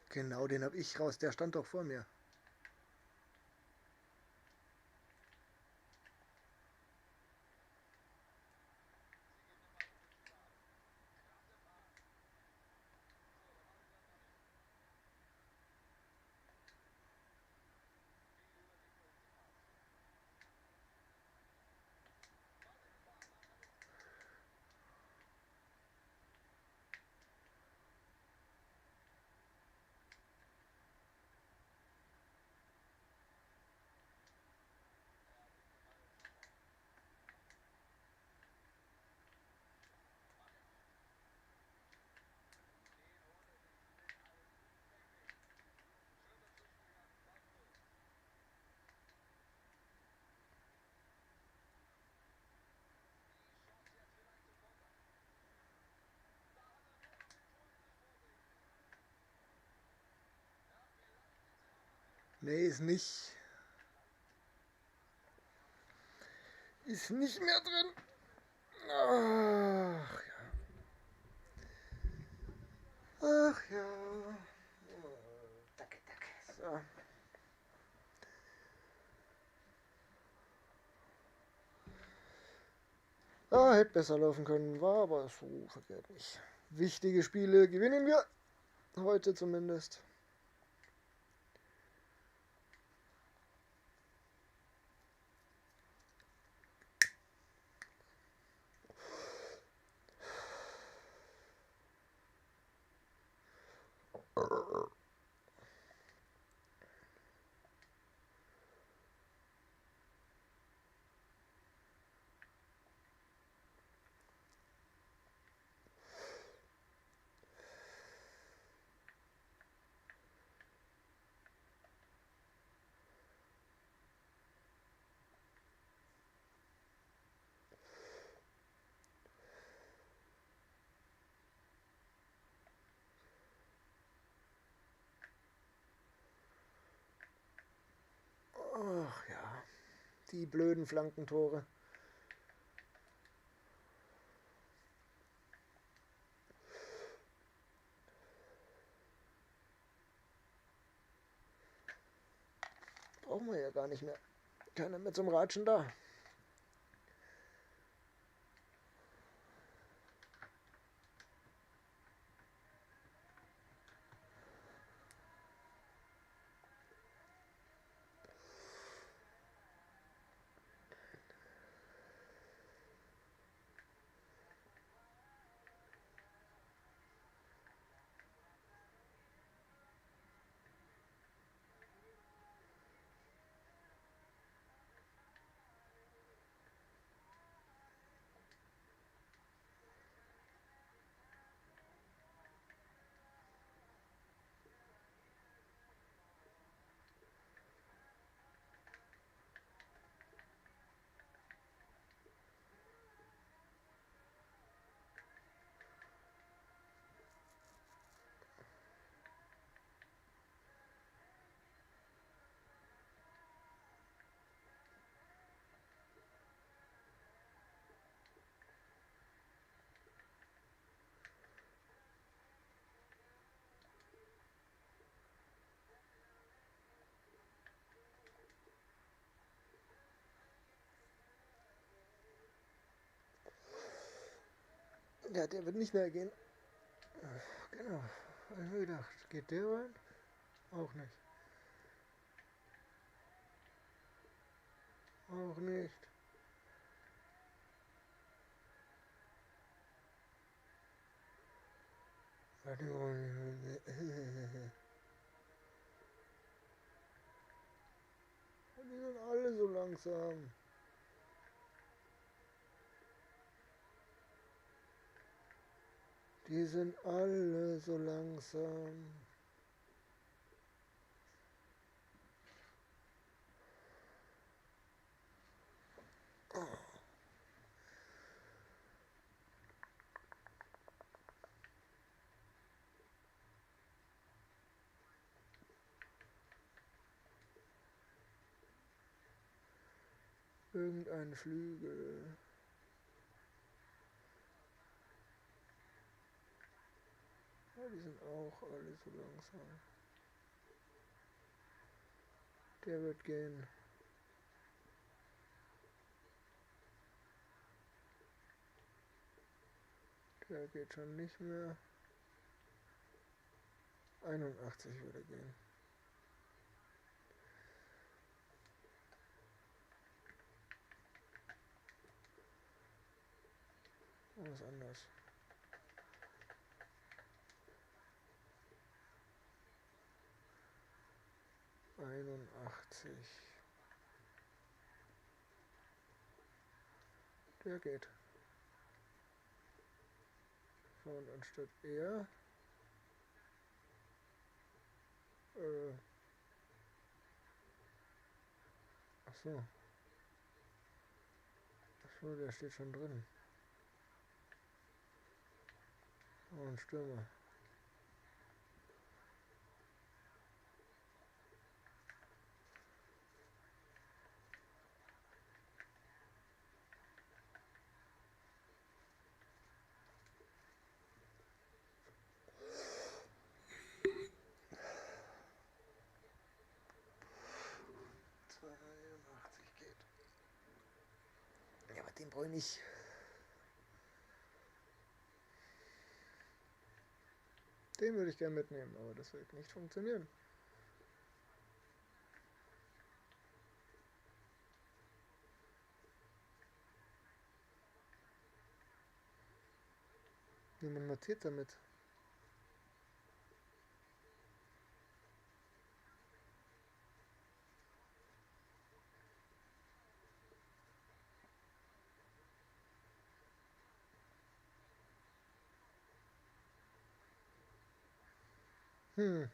Genau, den hab ich raus, der stand doch vor mir. Nee, ist nicht. Ist nicht mehr drin. Ach ja. Ach ja. Danke, danke. So. Ah, hätte besser laufen können, war aber so verkehrt nicht. Wichtige Spiele gewinnen wir. Heute zumindest. Ach ja, die blöden Flankentore. Brauchen wir ja gar nicht mehr. Keiner mehr zum Ratschen da. Ja, der wird nicht mehr gehen. Genau, hab ich mir gedacht. Geht der rein? Auch nicht. Auch nicht. Die sind alle so langsam. Die sind alle so langsam. Oh. Irgendein Flügel. Ja, die sind auch alle so langsam. Der wird gehen. Der geht schon nicht mehr. 81 würde gehen. Was anders. 81. Der geht. So, und anstatt er ach so. Ach so, der steht schon drin. Oh, ein Stürmer. 82 geht. Ja, aber den brauche ich nicht. Den würde ich gerne mitnehmen, aber das wird nicht funktionieren. Niemand notiert damit. Jetzt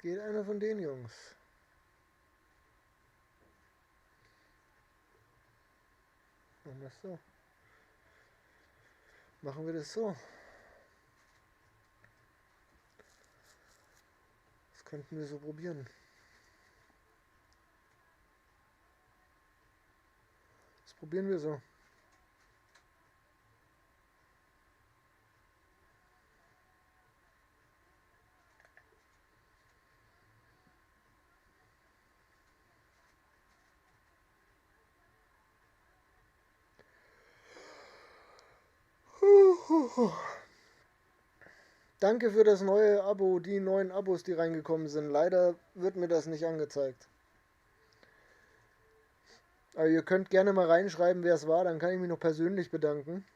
geht einer von den Jungs. Machen wir es so. Machen wir das so. Das könnten wir so probieren. Das probieren wir so. Danke für das neue Abo, die neuen Abos, die reingekommen sind. Leider wird mir das nicht angezeigt. Aber ihr könnt gerne mal reinschreiben, wer es war, dann kann ich mich noch persönlich bedanken.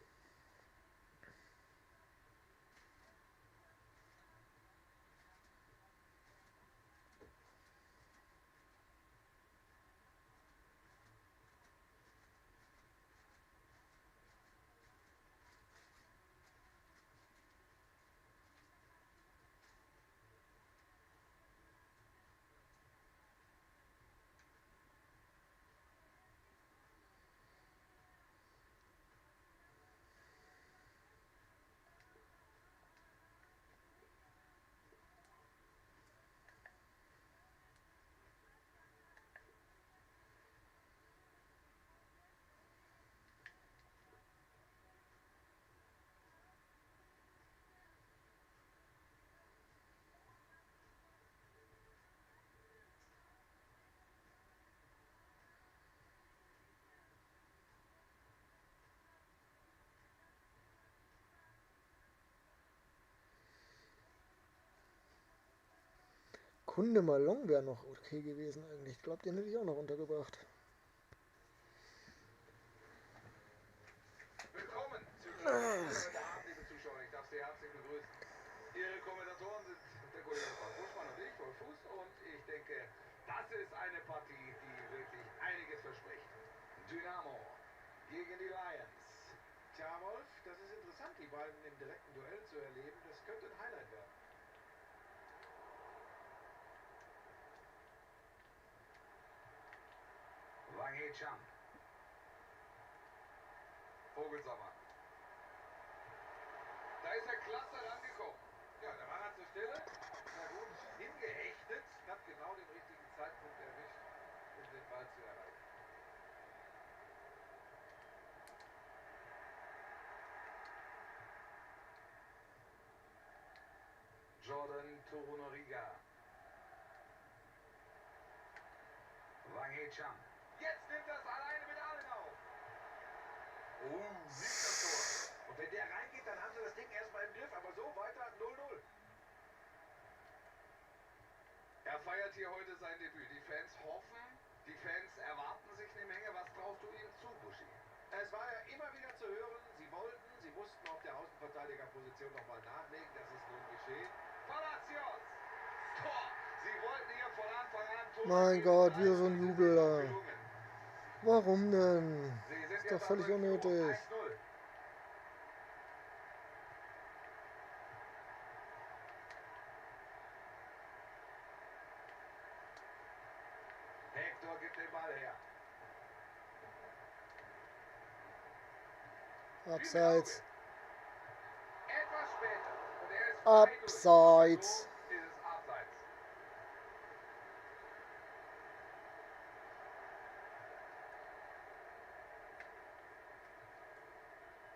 Kunde Malong wäre noch okay gewesen eigentlich. Ich glaube, den hätte ich auch noch untergebracht. Willkommen zu heute Abend, liebe Zuschauer. Ich darf Sie herzlich begrüßen. Ihre Kommentatoren sind der Kollege Frank Buschmann und ich, Wolf Fuß. Und ich denke, das ist eine Partie, die wirklich einiges verspricht. Dynamo gegen die Lions. Tja, Wolf, das ist interessant, die beiden im direkten Duell zu erleben. Das könnte ein Highlight werden. Wang Hee-chan. Vogelsammer. Da ist er klasse rangekommen. Ja, da war er zur Stelle. Na gut, hingehechtet. Hat genau den richtigen Zeitpunkt erwischt, um den Ball zu erreichen. Jordan Torunarigha. Wang Hee-chan. Jetzt nimmt das alleine mit allen auf. Oh, sieht das Tor. Und wenn der reingeht, dann haben sie das Ding erstmal im Griff. Aber so weiter 0-0. Er feiert hier heute sein Debüt. Die Fans hoffen, die Fans erwarten sich eine Menge. Was traust du ihm zu, Buschi? Es war ja immer wieder zu hören, sie wollten, sie mussten auf der Außenverteidigerposition nochmal nachlegen. Das ist nun geschehen. Palacios! Tor! Sie wollten hier von Anfang an Tor. Mein Gott, wieder so ein Jubel da. Warum denn? Sie sind Ist doch jetzt völlig also in Führung. unnötig. 1-0. Hector gibt den Ball her. Abseits. Etwas später. Und er ist frei durch. Abseits. So ist es abseits.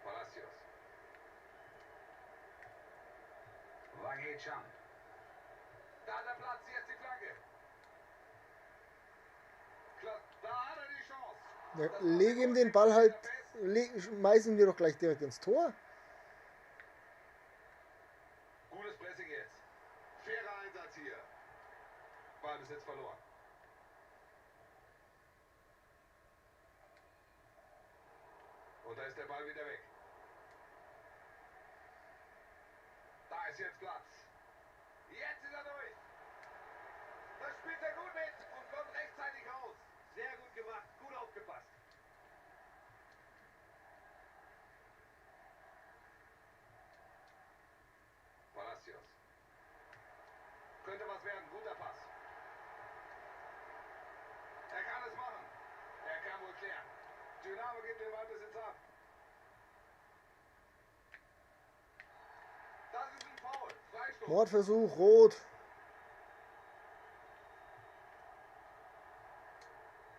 Palacios. Wang Hee-chan. Da hat er Platz, jetzt die Flanke. Da hat er die Chance. Ja, leg ihm den Ball halt, schmeiß ihn dir doch gleich direkt ins Tor. Gutes Pressing jetzt. Fairer Einsatz hier. Ballbesitz verloren. Und da ist der Ball wieder weg. Da ist jetzt Platz. Jetzt ist er durch. Das spielt er gut mit und kommt rechtzeitig raus. Sehr gut gemacht, gut aufgepasst. Palacios. Könnte was werden, guter Pass. Er kann es machen. Er kann wohl klären. Dynamo gibt den Ballbesitz ab. Das ist ein Foul. Freistoß. Mordversuch, rot.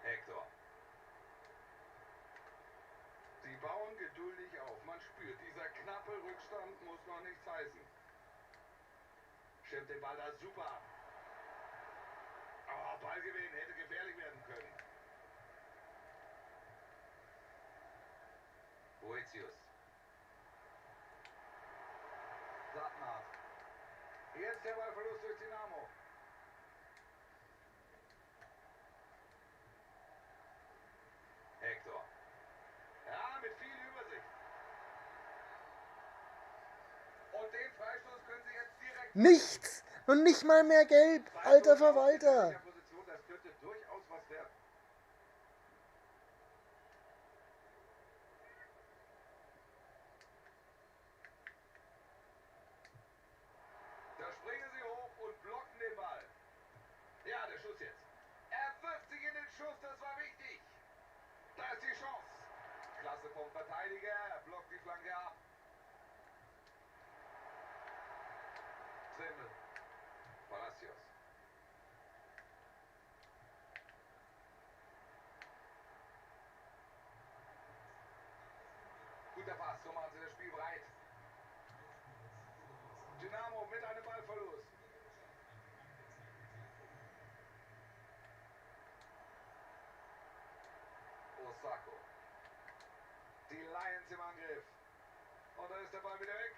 Hector. Sie bauen geduldig auf. Man spürt, dieser knappe Rückstand muss noch nichts heißen. Schirmt den Ball da super ab. Oh, Ballgewinn hätte gefährlich werden können. Boetius. Plattenhardt. Jetzt der Ballverlust durch Dynamo. Hector. Ja, mit viel Übersicht. Und den Freistoß können sie jetzt direkt... Nichts! Und nicht mal mehr gelb! Alter Verwalter! Position, das könnte durchaus was werden. Da springen sie hoch und blocken den Ball. Ja, der Schuss jetzt. Er wirft sich in den Schuss, das war wichtig. Da ist die Chance. Klasse vom Verteidiger, er blockt die Flanke ab. Trimmel. Palacios. Guter Pass, so machen sie das Spiel breit. Dynamo mit einem Ballverlust. Osako. Die Lions im Angriff. Und da ist der Ball wieder weg.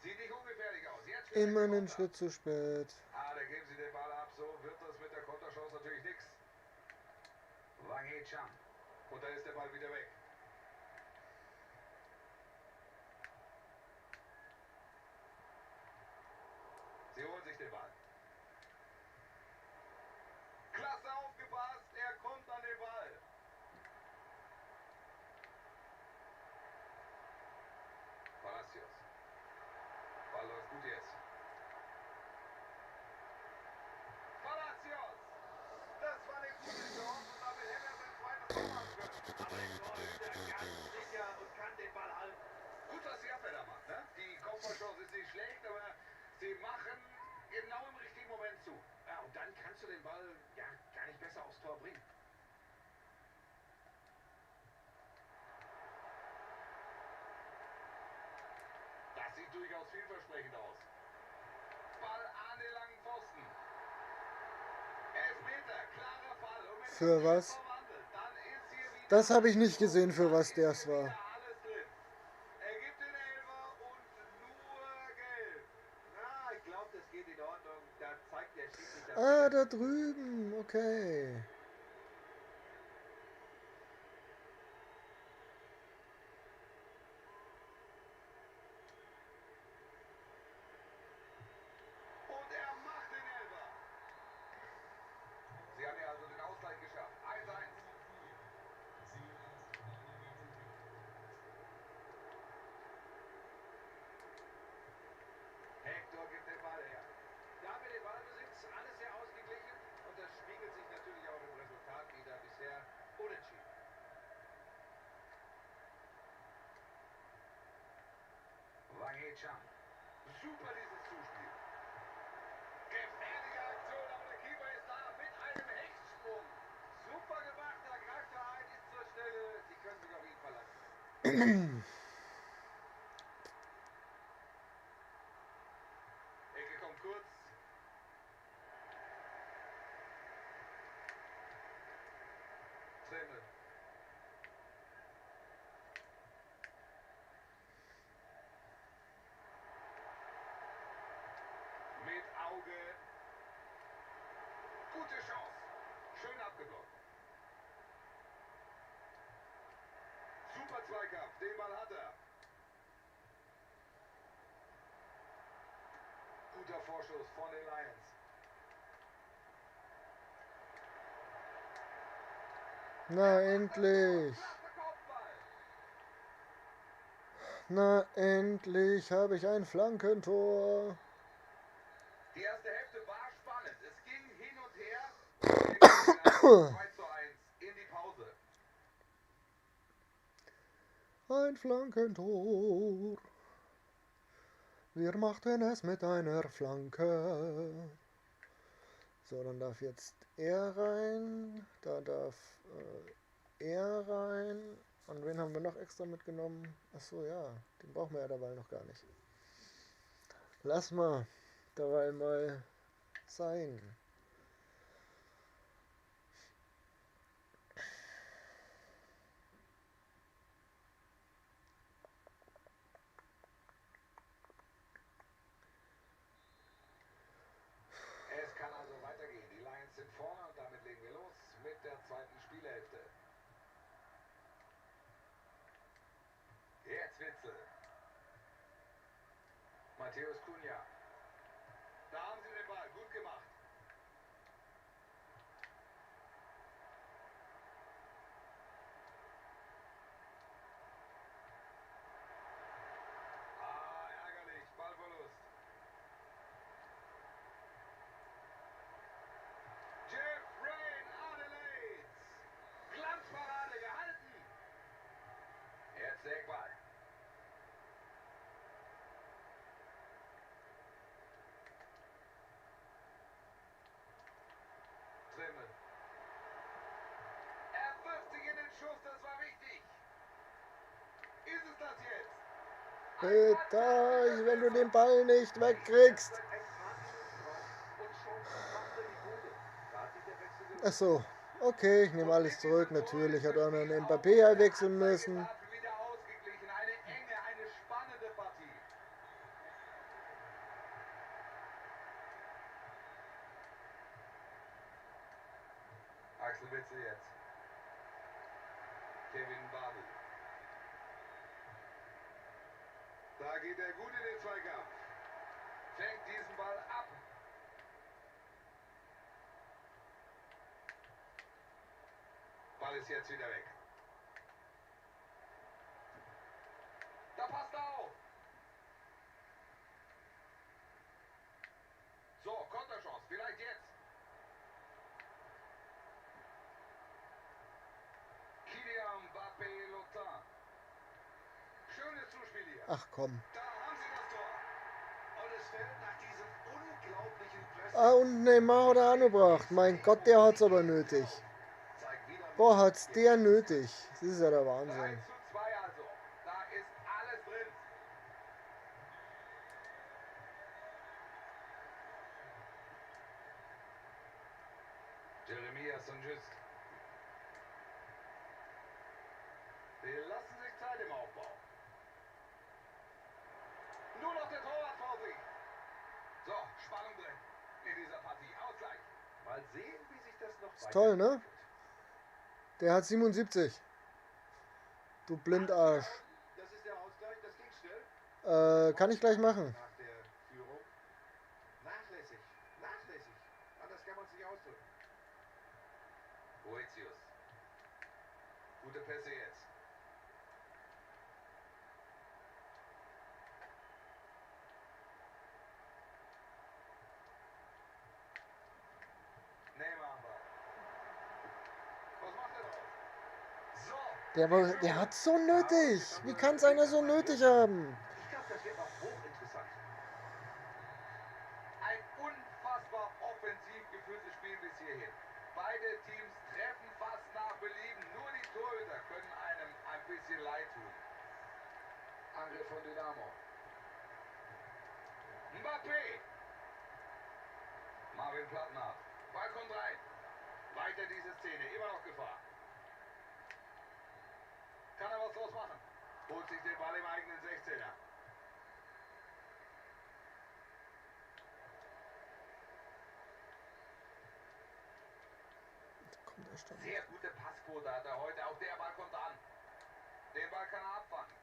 Sieht nicht ungefährlich aus. Jetzt vielleicht Immer der einen Konter. Schritt zu spät. Ah, da geben sie den Ball ab. So wird das mit der Konterchance natürlich nichts. Wang Hee-chan. Und da ist der Ball wieder weg. Sie holen sich den Ball. Klasse aufgepasst. Er kommt an den Ball. Palacios. Ball läuft gut jetzt. Palacios! Das war eine gute Chance und damit hätte er sein zweites Tor machen können. Aber der Torhüter ganz sicher und kann den Ball halten. Gut, was die Abwehr da macht, ne? Die Kopfballchance ist nicht schlecht, aber sie machen genau im richtigen Moment zu. Ja, und dann kannst du den Ball ja gar nicht besser aufs Tor bringen. Das sieht durchaus vielversprechend aus. Ball an den langen Pfosten. Elfmeter, klarer Fall. Und wenn Für der was? verwandelt, dann ist hier wieder Das habe ich nicht gesehen, für was Dann ist das hier war. wieder alles drin. Er gibt den Elfer und nur gelb. Na, ich glaube, das geht in Ordnung. Da zeigt der Schiedsrichter. Ah, da drüben. Okay. Und er macht den Elfer. Sie haben ja also den Ausgleich geschafft. 1-1. Hector gibt den Ball her. Da mit dem Ballbesitz alles sehr ausgeglichen und das spiegelt sich natürlich auch im Resultat wieder. Bisher unentschieden. Wang Hee-chan. Super dieses Zuspiel. Gefährliche Aktion, aber der Keeper ist da mit einem Hechtsprung. Super gemacht, da greift er ein, ist zur Stelle. Sie können sich auf ihn verlassen. Ecke kommt kurz. Trimmel. Mit Auge. Gute Chance. Schön abgeblockt. Super Zweikampf. Den Ball hat er. Guter Vorschuss von den Lions. Na endlich. Na endlich habe ich ein Flankentor. Die erste Hälfte war spannend. Es ging hin und her. 2:1 in die Pause. Ein Flankentor. Wir machten es mit einer Flanke. So, dann darf jetzt er rein. Da darf er rein. Und wen haben wir noch extra mitgenommen? Achso, ja. Den brauchen wir ja dabei noch gar nicht. Lass mal dabei mal sein. Es kann also weitergehen. Die Lions sind vorne und damit legen wir los mit der zweiten Spielhälfte. Jetzt Witzel. Matheus Cunha. Da haben sie den Ball. Gut gemacht. Ah, ärgerlich. Ballverlust. Jeffrey Adelaide. Glanzparade gehalten. Jetzt der Eckball. Trimmel. Er wirft sich in den Schuss, das war wichtig. Ist es das jetzt? Peter, wenn du den Ball nicht wegkriegst. Ach so, okay, ich nehme alles zurück. Natürlich hat auch noch einen Mbappé wechseln müssen. Wieder ausgeglichen, eine enge, eine spannende Partie. Axel Witsel jetzt. Kevin Babu. Da geht er gut in den Zweikampf. Fängt diesen Ball ab. Ball ist jetzt wieder weg. Da passt er auf. So, Konterchance, vielleicht jetzt. Kylian Mbappé Lotin. Schönes Zuspiel hier. Ach komm. Da haben sie das Tor. Und es fällt nach diesem unglaublichen Pressing. Ah, und Neymar hat er angebracht. Mein Gott, der hat's aber nötig. Boah, hat's der nötig. Das ist ja der Wahnsinn. 3:2 also. Da ist alles drin. Jeremias und Just. Sie lassen sich Zeit im Aufbau. Nur noch der Torwart vor sich. So, Spannung drin in dieser Partie. Ausgleich. Mal sehen, wie sich das noch Ist toll, ne? Der hat 77. Du Blindarsch. Das ist der Ausgleich, das ging schnell. Kann ich gleich machen. Nach der Führung. Nachlässig, nachlässig. Anders kann man es nicht ausdrücken. Boetius. Gute Pässe jetzt. Neymar am Ball. Was macht er draus? So. Der hat's so nötig. Wie kann's einer so nötig haben? Ich glaube, das wird auch hochinteressant. Ein unfassbar offensiv geführtes Spiel bis hierhin. Beide Teams treffen fast nach Belieben. Nur die Torhüter können einem ein bisschen leid tun. Angriff von Dynamo. Mbappé. Marvin Plattenhardt. Ball kommt rein. Weiter diese Szene. Immer noch Gefahr. Kann er was draus machen? Holt sich den Ball im eigenen 16er. Kommt er schon. Sehr gute Passquote hat er heute. Auch der Ball kommt an. Den Ball kann er abfangen.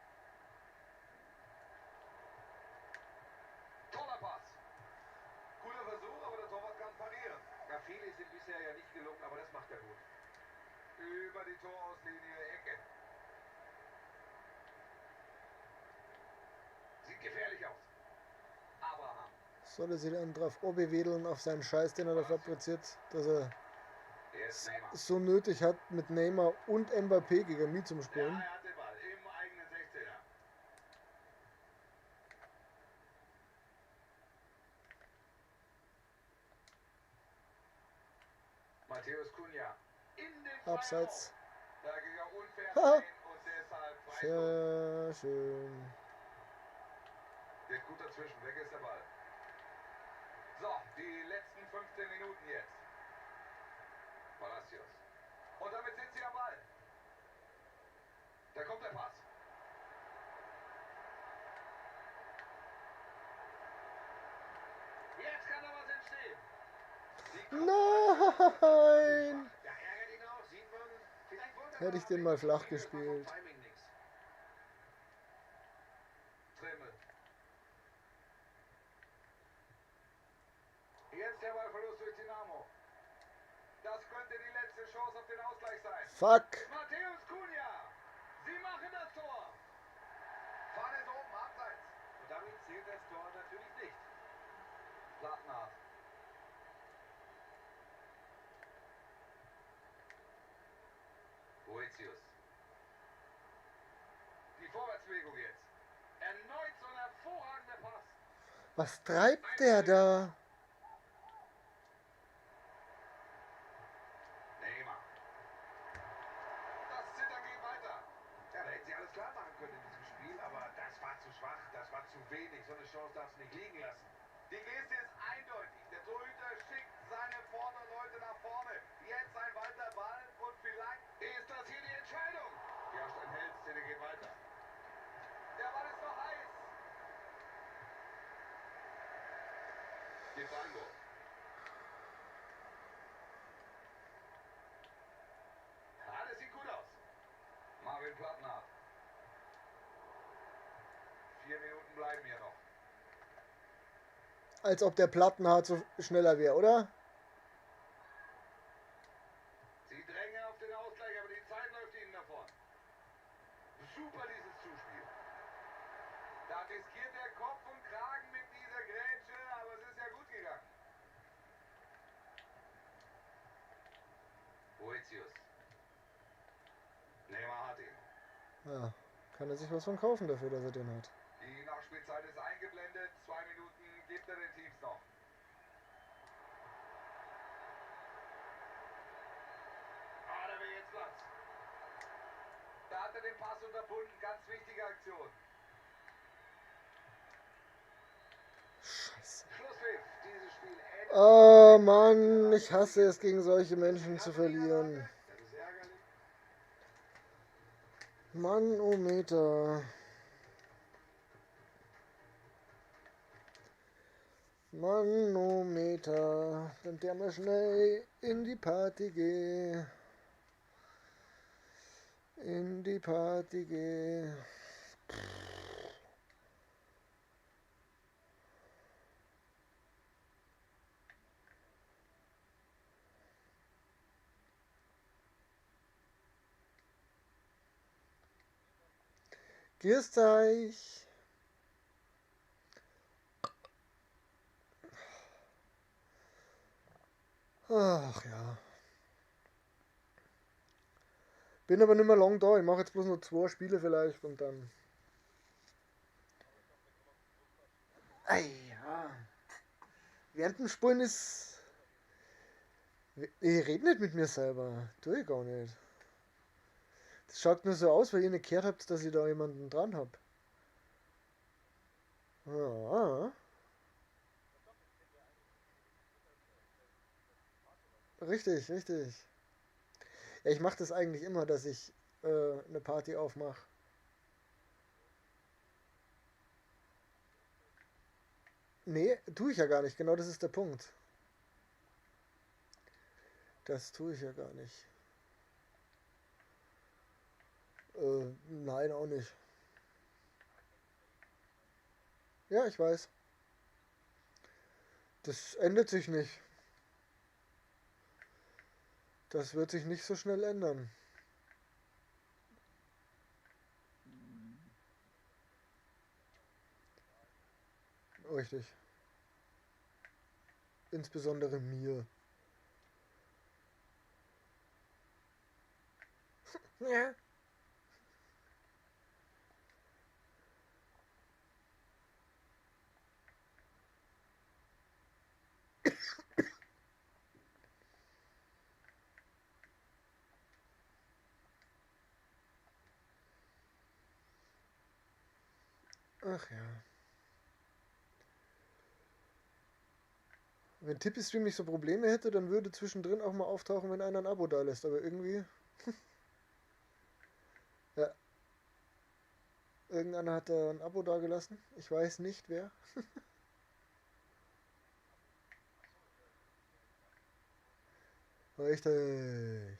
Toller Pass. bisher ja nicht gelungen, aber das macht er gut. Über die Torauslinie, Ecke. Sieht gefährlich aus. Abraham. Soll er sich dann drauf wedeln auf seinen Scheiß, den er da fabriziert, dass er so nötig hat, mit Neymar und Mbappé gegen mich zum Spielen. Ja, er hat den Ball im eigenen 16er. Matheus Cunha in den Abseits. Da ging er unfair rein und deshalb Sehr schön. Geht gut dazwischen, weg ist der Ball. So, die letzten 15 Minuten jetzt. Palacios. Und damit sind sie am Ball. Da kommt der Pass. Jetzt kann da was entstehen. Nein! Ja, ärgert ihn auch, sieht man. Vielleicht wollte er Hätte ich den mal flach gespielt. Timing nix. Trimmel. Jetzt der Ballverlust durch Dynamo. Das könnte die letzte Chance auf den Ausgleich sein. Fuck! Matheus Cunha. Sie machen das Tor. Fahne ist oben, abseits. Und damit zählt das Tor natürlich nicht. Plattenhardt. Boetius. Die Vorwärtsbewegung jetzt. Erneut so ein hervorragender Pass. Was treibt der da? Neymar. Das Zittern geht weiter. Ja, da hätten sie alles klar machen können in diesem Spiel, aber das war zu schwach, das war zu wenig. So eine Chance darfst du nicht liegen lassen. Die Geste ist eindeutig. Der Torhüter schickt seine Vorderleute nach vorne. Jetzt ein weiter Ball und vielleicht ist das hier die Entscheidung. Jahrstein hält, Szene geht weiter. Der Ball ist noch heiß. Gibt's Einwurf. Ah, das sieht gut aus. Marvin Plattenhardt. 4 Minuten bleiben hier noch. Als ob der Plattenhardt so schneller wäre, oder? Sie drängen auf den Ausgleich, aber die Zeit läuft ihnen davon. Super dieses Zuspiel. Da riskiert der Kopf und Kragen mit dieser Grätsche, aber es ist ja gut gegangen. Boetius. Neymar hat ihn. Ja, kann er sich was von kaufen dafür, dass er den hat. Die Nachspielzeit ist eingeblendet. 2 Minuten gibt er den Teams noch. Ah, da wäre jetzt Platz. Da hat er den Pass unterbunden. Ganz wichtige Aktion. Scheiße. Schlusspfiff. Dieses Spiel endet. Oh Mann, ich hasse es, gegen solche Menschen zu verlieren. Das ist ärgerlich. Mann, oh Meter. Manometer, damit der mal schnell in die Party geh. In die Party geh. Grüßt euch. Ach ja. Bin aber nicht mehr lang da. Ich mache jetzt bloß noch 2 Spiele vielleicht und dann. Ei, ja. Während dem Spielen ist. Ich rede nicht mit mir selber. Tue ich gar nicht. Das schaut nur so aus, weil ihr nicht gehört habt, dass ich da jemanden dran hab. Ja. Richtig, richtig. Ja, ich mach das eigentlich immer, dass ich eine Party aufmache. Nee, tue ich ja gar nicht. Genau das ist der Punkt. Das tue ich ja gar nicht. Nein, auch nicht. Ja, ich weiß. Das ändert sich nicht. Das wird sich nicht so schnell ändern. Richtig. Insbesondere mir. Ja. Ach ja. Wenn Tipeeestream nicht so Probleme hätte, dann würde zwischendrin auch mal auftauchen, wenn einer ein Abo da lässt. Aber irgendwie. Ja. Irgendeiner hat da ein Abo da gelassen. Ich weiß nicht wer. Richtig.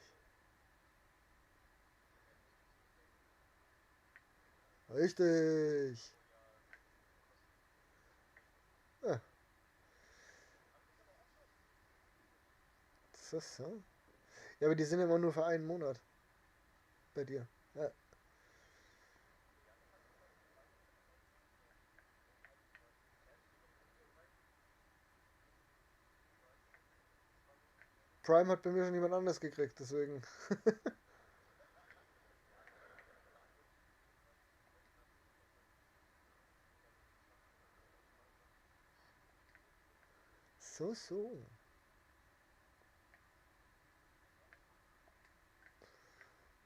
Richtig. Ja. So, so. Ja, aber die sind immer nur für einen Monat. Bei dir. Ja. Prime hat bei mir schon jemand anders gekriegt, deswegen. So, so.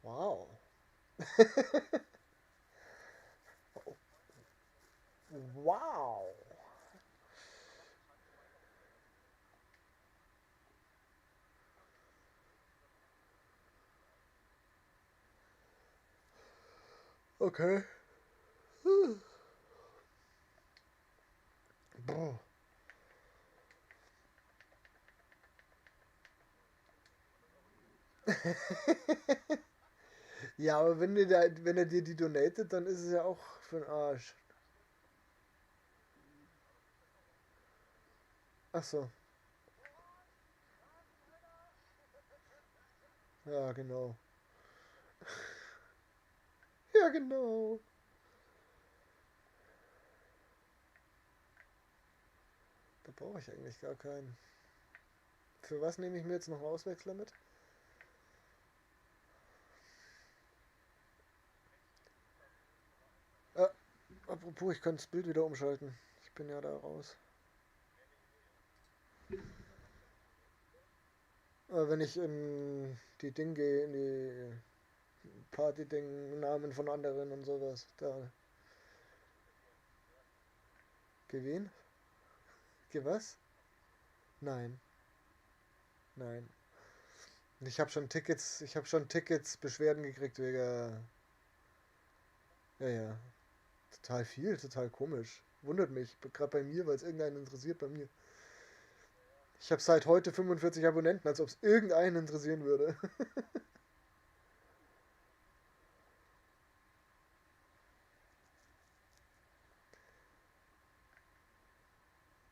Wow. Wow. Okay. Boah. Ja, aber wenn er dir die donatet, dann ist es ja auch für den Arsch. Ach so. Ja, genau. Ja, genau. Da brauche ich eigentlich gar keinen. Für was nehme ich mir jetzt noch einen Auswechsler mit? Apropos, ich könnte das Bild wieder umschalten. Ich bin ja da raus. Wenn ich in die Ding gehe, in die Party-Ding, Namen von anderen und sowas, da. Gewinn? Geh was? Nein. Nein. Ich habe schon Tickets, Beschwerden gekriegt wegen. Ja, ja. Total viel, total komisch. Wundert mich, gerade bei mir, weil es irgendeinen interessiert bei mir. Ich habe seit heute 45 Abonnenten, als ob es irgendeinen interessieren würde.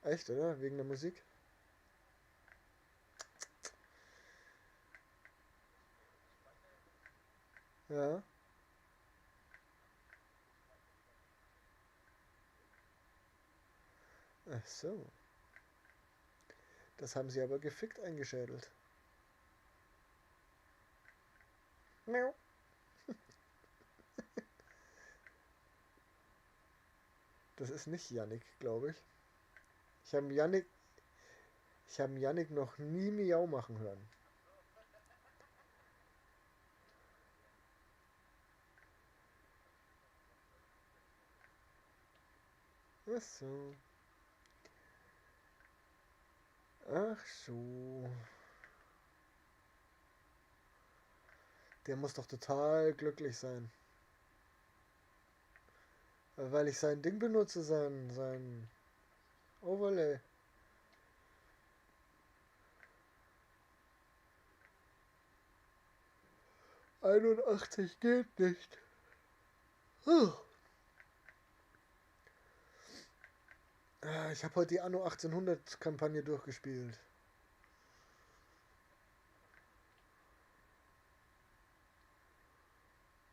Echt, oder? Wegen der Musik? Ja. Ach so. Das haben sie aber gefickt eingeschädelt. Miau. Das ist nicht Yannick, glaube ich. Ich habe Yannick, ich habe Yannick noch nie Miau machen hören. Ach so. Ach so. Der muss doch total glücklich sein. Weil ich sein Ding benutze, sein Overlay. 81 geht nicht. Ich habe heute die Anno 1800 Kampagne durchgespielt.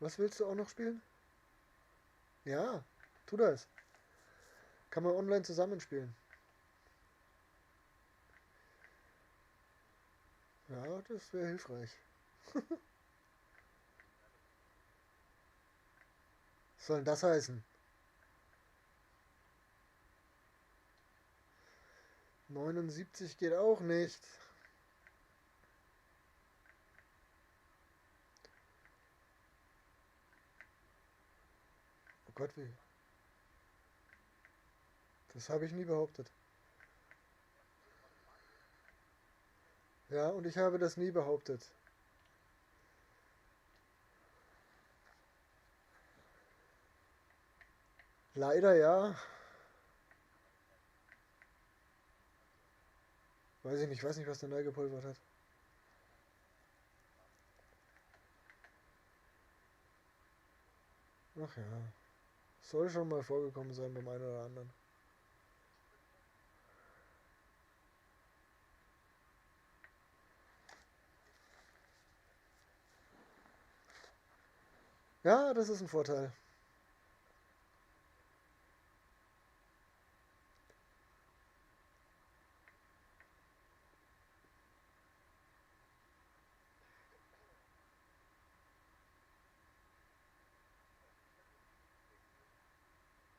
Was willst du auch noch spielen? Ja, tu das. Kann man online zusammenspielen. Ja, das wäre hilfreich. Was soll denn das heißen? 79 geht auch nicht. Oh Gott, wie. Das habe ich nie behauptet. Ja, und ich habe das nie behauptet. Leider ja. Weiß ich nicht, weiß nicht, was der neu gepulvert hat. Ach ja. Soll schon mal vorgekommen sein beim einen oder anderen. Ja, das ist ein Vorteil.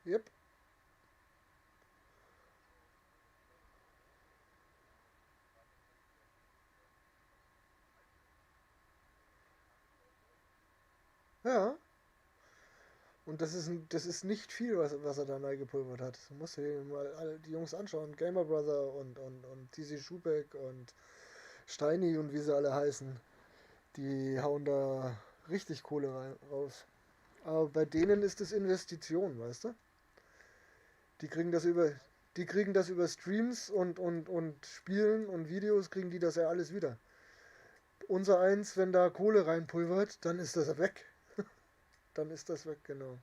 Yep. Ja. Und das ist nicht viel, was er da neu gepulvert hat. Du musst dir mal alle die Jungs anschauen. Gamer Brother und TC Schubeck und Steini und wie sie alle heißen. Die hauen da richtig Kohle rein, raus. Aber bei denen ist es Investition, weißt du? Die kriegen das über, die kriegen das über Streams und Spielen und Videos, kriegen die das ja alles wieder. Unser eins, wenn da Kohle reinpulvert, dann ist das weg. Dann ist das weg, genau.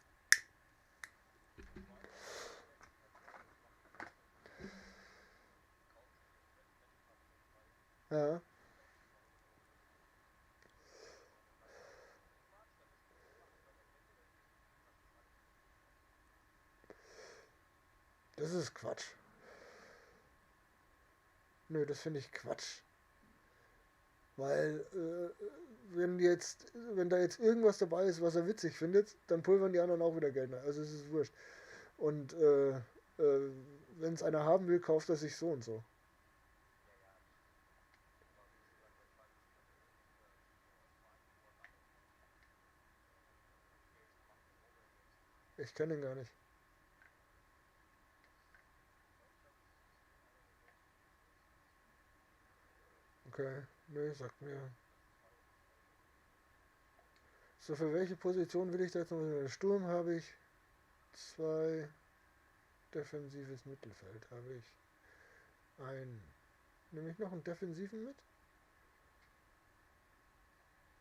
Ja, das ist Quatsch. Nö, das finde ich Quatsch. Weil, wenn da jetzt irgendwas dabei ist, was er witzig findet, dann pulvern die anderen auch wieder Geld rein. Also es ist wurscht. Und wenn es einer haben will, kauft er sich so und so. Ich kenne ihn gar nicht. Okay, nö, sagt mir. So, für welche Position will ich da jetzt noch? Sturm habe ich zwei, defensives Mittelfeld habe ich ein. Nehme ich noch einen defensiven mit?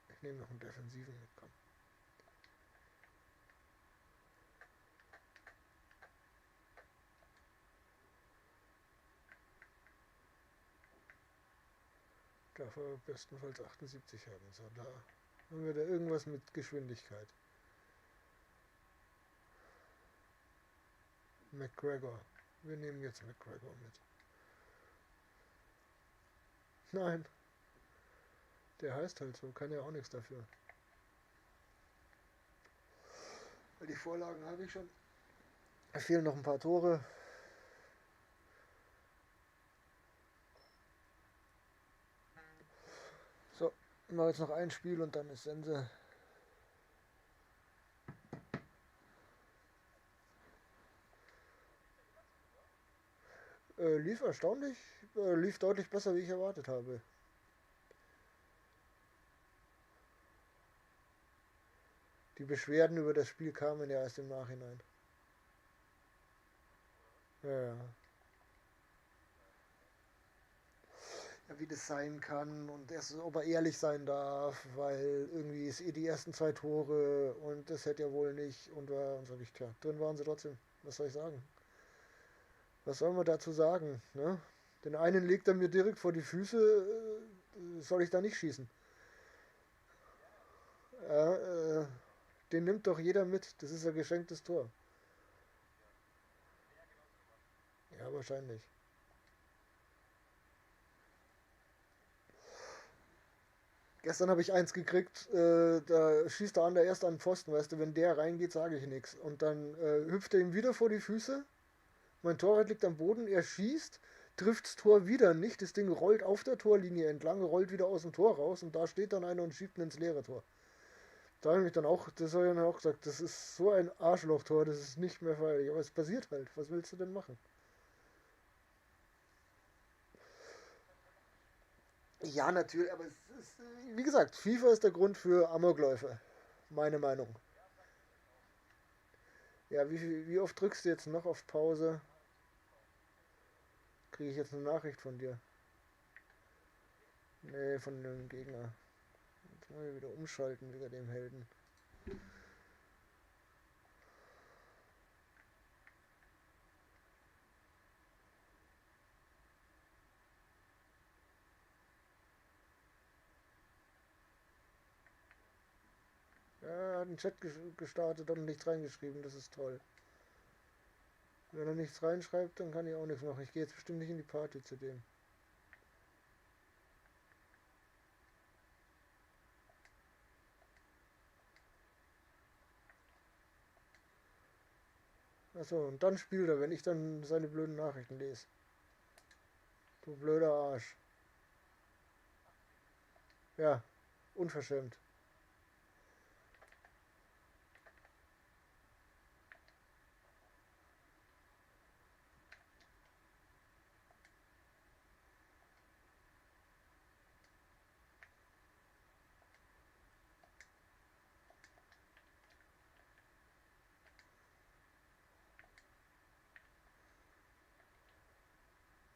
Ich nehme noch einen defensiven mit, komm. Darf er bestenfalls 78 haben. So, da haben wir da irgendwas mit Geschwindigkeit. McGregor. Wir nehmen jetzt McGregor mit. Nein, der heißt halt so, kann ja auch nichts dafür. Die Vorlagen habe ich schon. Da fehlen noch ein paar Tore. So, machen jetzt noch ein Spiel und dann ist Sense. Lief erstaunlich, lief deutlich besser, wie ich erwartet habe. Die Beschwerden über das Spiel kamen ja erst im Nachhinein. Ja, ja. Ja, wie das sein kann und erst, ob er ehrlich sein darf, weil irgendwie ist eh die ersten zwei Tore und das hätte er wohl nicht und sag ich, tja, drin waren sie trotzdem. Was soll ich sagen? Was soll man dazu sagen? Ne? Den einen legt er mir direkt vor die Füße, soll ich da nicht schießen? Ja, Den nimmt doch jeder mit. Das ist ein geschenktes Tor. Ja, wahrscheinlich. Gestern habe ich eins gekriegt, da schießt der andere erst an den Pfosten, weißt du, wenn der reingeht, sage ich nichts. Und dann hüpft er ihm wieder vor die Füße, mein Torwart liegt am Boden, er schießt, trifft das Tor wieder nicht, das Ding rollt auf der Torlinie entlang, rollt wieder aus dem Tor raus und da steht dann einer und schiebt ihn ins leere Tor. Da habe ich mich dann auch, das habe ich dann auch gesagt, das ist so ein Arschlochtor, das ist nicht mehr feierlich, aber es passiert halt, was willst du denn machen? Ja, natürlich, aber es ist, wie gesagt, FIFA ist der Grund für Amokläufe, meine Meinung. Ja, wie oft drückst du jetzt noch auf Pause? Kriege ich jetzt eine Nachricht von dir? Nee, von dem Gegner. Jetzt muss ich wieder umschalten, wieder dem Helden. Ja, er hat einen Chat gestartet und nichts reingeschrieben, das ist toll. Wenn er nichts reinschreibt, dann kann ich auch nichts machen. Ich gehe jetzt bestimmt nicht in die Party zu dem. Achso, und dann spielt er, wenn ich dann seine blöden Nachrichten lese. Du blöder Arsch. Ja, unverschämt.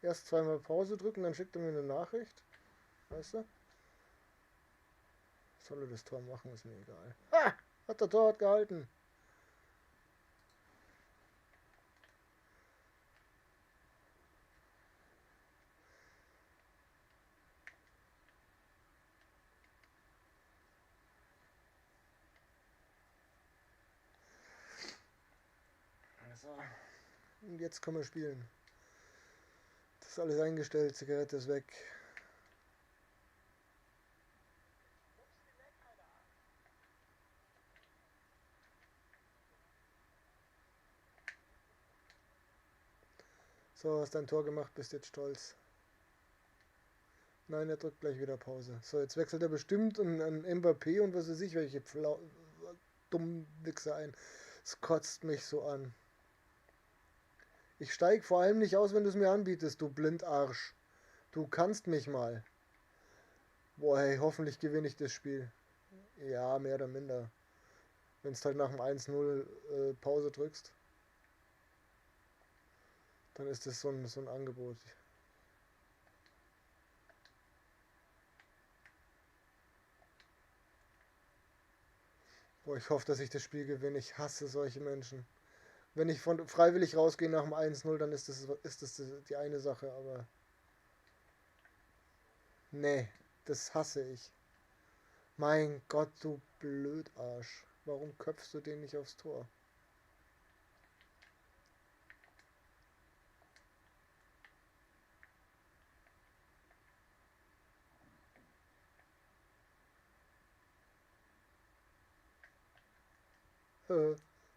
Erst zweimal Pause drücken, dann schickt er mir eine Nachricht. Weißt du? Soll er das Tor machen, ist mir egal. Ha! Hat der Torwart gehalten. So. Und jetzt können wir spielen. Das ist alles eingestellt, Zigarette ist weg. So, hast dein Tor gemacht, bist jetzt stolz. Nein, er drückt gleich wieder Pause. So, jetzt wechselt er bestimmt an Mbappé und was weiß ich, welche dummen Wichser ein. Es kotzt mich so an. Ich steig vor allem nicht aus, wenn du es mir anbietest, du Blindarsch. Du kannst mich mal. Boah, hey, hoffentlich gewinne ich das Spiel. Ja, mehr oder minder. Wenn du halt nach dem 1-0 Pause drückst, dann ist das so ein Angebot. Boah, ich hoffe, dass ich das Spiel gewinne. Ich hasse solche Menschen. Wenn ich von freiwillig rausgehe nach dem 1-0, dann ist das die eine Sache, aber nee, das hasse ich. Mein Gott, du Blödarsch. Warum köpfst du den nicht aufs Tor?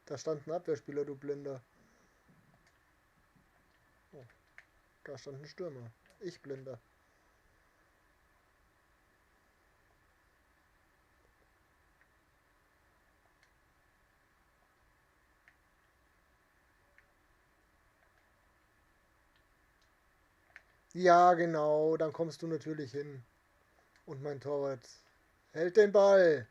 Da stand ein Abwehrspieler, du Blinder. Oh, da stand ein Stürmer. Ich Blinder. Ja, genau, dann kommst du natürlich hin. Und mein Torwart hält den Ball.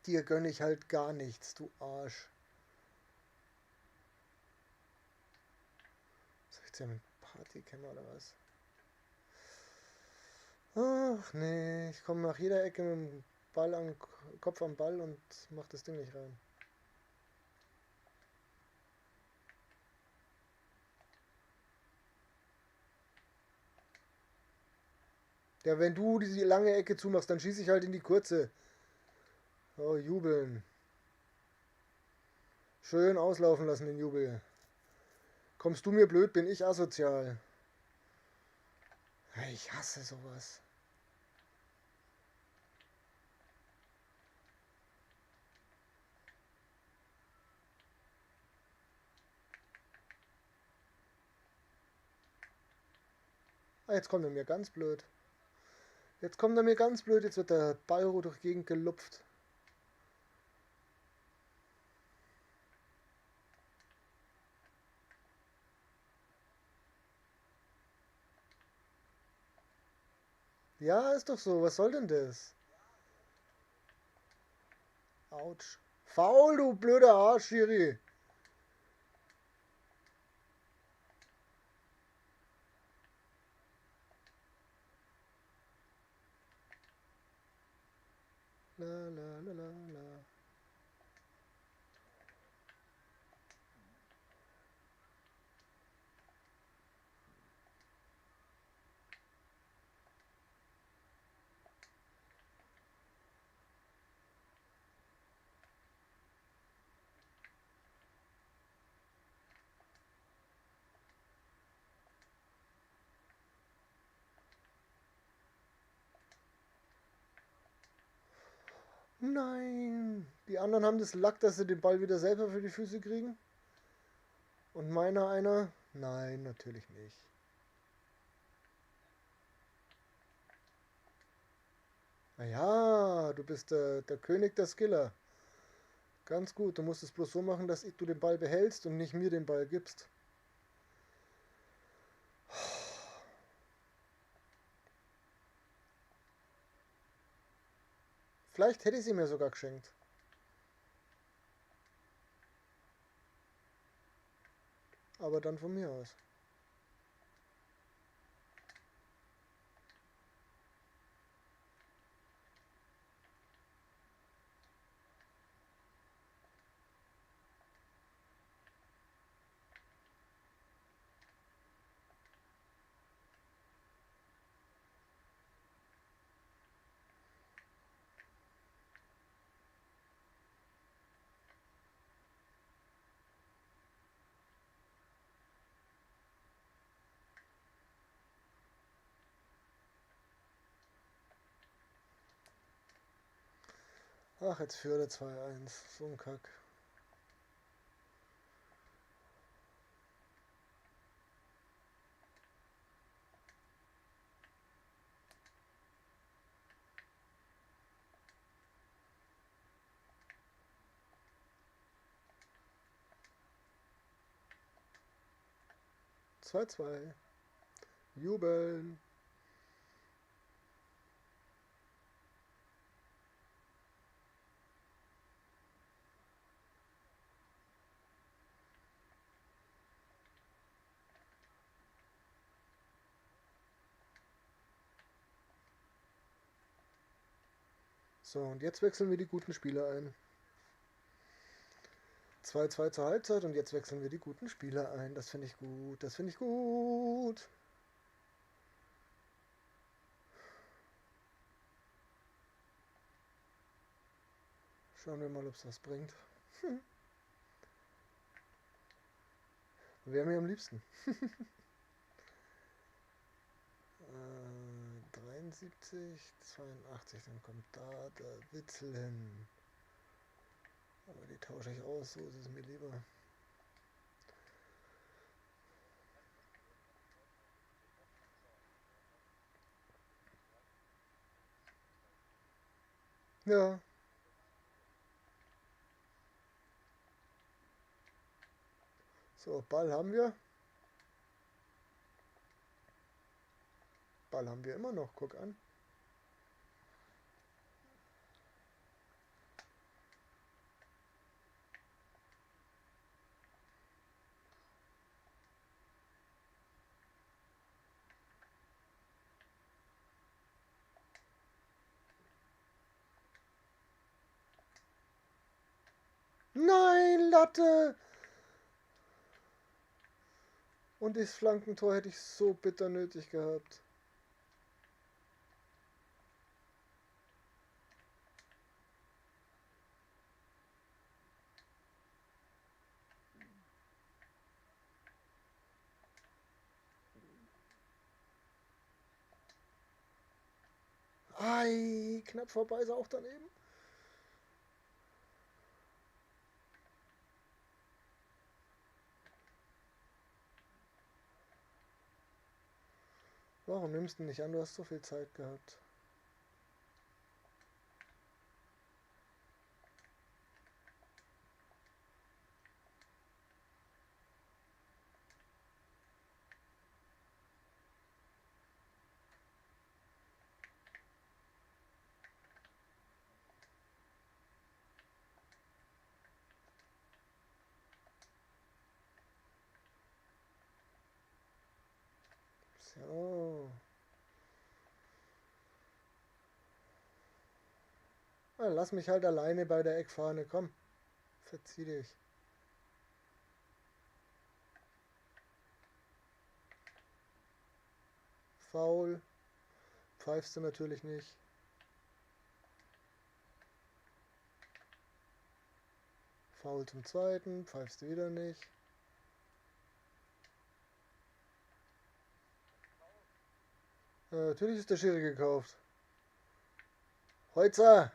Dir gönne ich halt gar nichts, du Arsch. Soll ich jetzt ja mit Partycammer oder was? Ach nee, ich komme nach jeder Ecke mit dem Ball am Kopf am Ball und mach das Ding nicht rein. Ja, wenn du diese lange Ecke zumachst, dann schieße ich halt in die kurze. Oh, jubeln. Schön auslaufen lassen den Jubel. Kommst du mir blöd, bin ich asozial. Ich hasse sowas. Ah, jetzt kommt er mir ganz blöd. Jetzt kommt er mir ganz blöd, jetzt wird der Ball durch die Gegend gelupft. Ja, ist doch so. Was soll denn das? Autsch. Faul, du blöder Arsch, Schiri. La la la la la. Nein! Die anderen haben das Lack, dass sie den Ball wieder selber für die Füße kriegen. Und meiner einer? Nein, natürlich nicht. Naja, du bist der König der Skiller. Ganz gut, du musst es bloß so machen, dass du den Ball behältst und nicht mir den Ball gibst. Vielleicht hätte ich sie mir sogar geschenkt. Aber dann von mir aus. Ach, jetzt führt er 2-1. So ein Kack. Zwei, zwei. Jubeln. So, und jetzt wechseln wir die guten Spieler ein. 2-2 zur Halbzeit und jetzt wechseln wir die guten Spieler ein. Das finde ich gut, das finde ich gut. Schauen wir mal, ob's was bringt. Wäre mir am liebsten. 73, 82, dann kommt da der Witzel hin. Aber die tausche ich aus, so ist es mir lieber. Ja. So, Ball haben wir. Ball haben wir immer noch, guck an. Nein, Latte! Und das Flankentor hätte ich so bitter nötig gehabt. Ei, knapp vorbei ist er auch daneben. Warum nimmst du nicht an? Du hast so viel Zeit gehabt. So. Na, lass mich halt alleine bei der Eckfahne. Komm, verzieh dich. Foul. Pfeifst du natürlich nicht. Foul zum zweiten. Pfeifst du wieder nicht. Natürlich ist der Schiri gekauft. Holzer!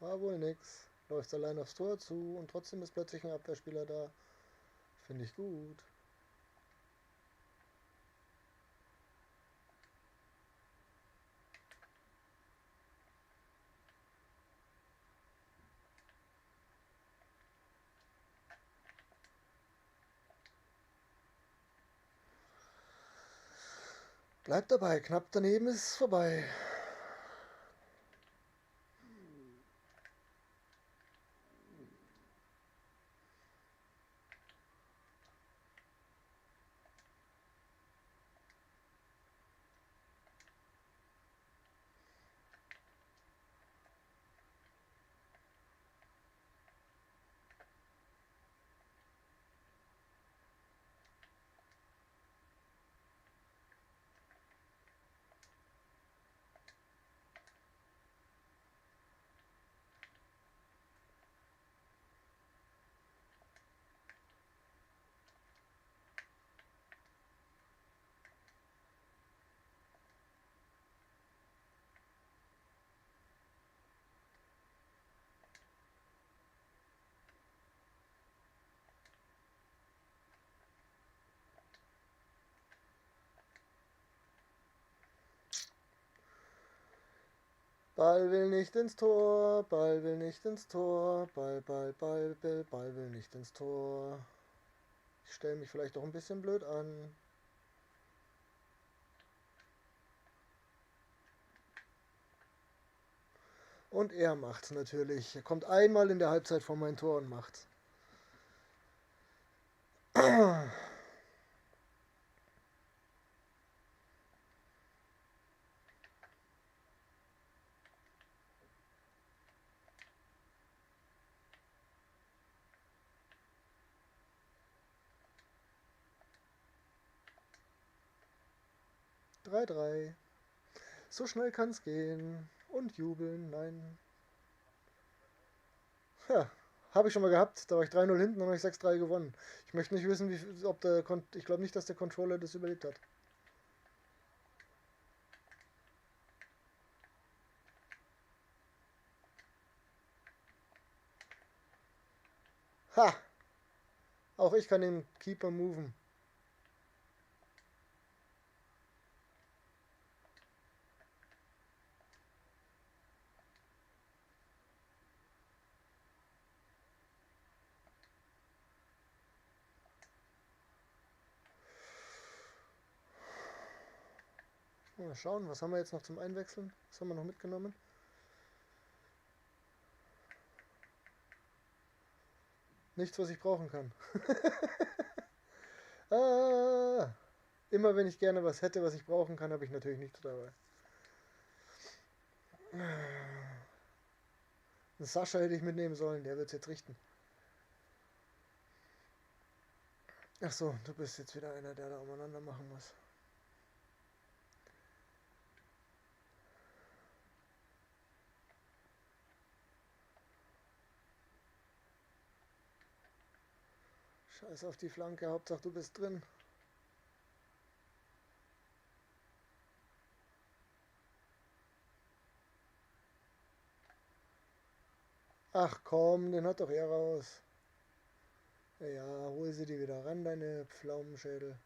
War wohl nix. Läuft allein aufs Tor zu und trotzdem ist plötzlich ein Abwehrspieler da. Finde ich gut. Bleibt dabei, knapp daneben ist es vorbei. Ball will nicht ins Tor, Ball will nicht ins Tor, Ball, Ball, Ball, Ball, Ball will nicht ins Tor. Ich stelle mich vielleicht auch ein bisschen blöd an. Und er macht's natürlich. Er kommt einmal in der Halbzeit vor mein Tor und macht's. 3-3. So schnell kann's gehen. Und jubeln, nein. Ja, habe ich schon mal gehabt. Da war ich 3-0 hinten und habe ich 6-3 gewonnen. Ich möchte nicht wissen, wie, ob der Kon-, ich glaube nicht, dass der Controller das überlebt hat. Ha! Auch ich kann den Keeper moven. Mal schauen, was haben wir jetzt noch zum Einwechseln? Was haben wir noch mitgenommen? Nichts, was ich brauchen kann. Ah, immer wenn ich gerne was hätte, was ich brauchen kann, habe ich natürlich nichts dabei. Einen Sascha hätte ich mitnehmen sollen, der wird's jetzt richten. Ach so, du bist jetzt wieder einer, der da umeinander machen muss. Scheiß auf die Flanke, Hauptsache du bist drin. Ach komm, den hat doch er raus. Ja, hol sie die wieder ran, deine Pflaumenschädel.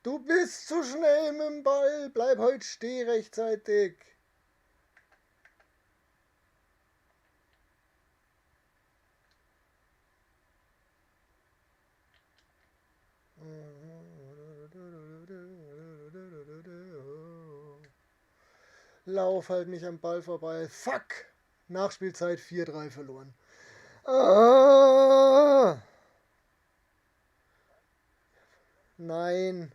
Du bist zu schnell mit dem Ball. Bleib heute steh rechtzeitig. Lauf halt nicht am Ball vorbei. Fuck! Nachspielzeit 4-3 verloren. Ah! Nein.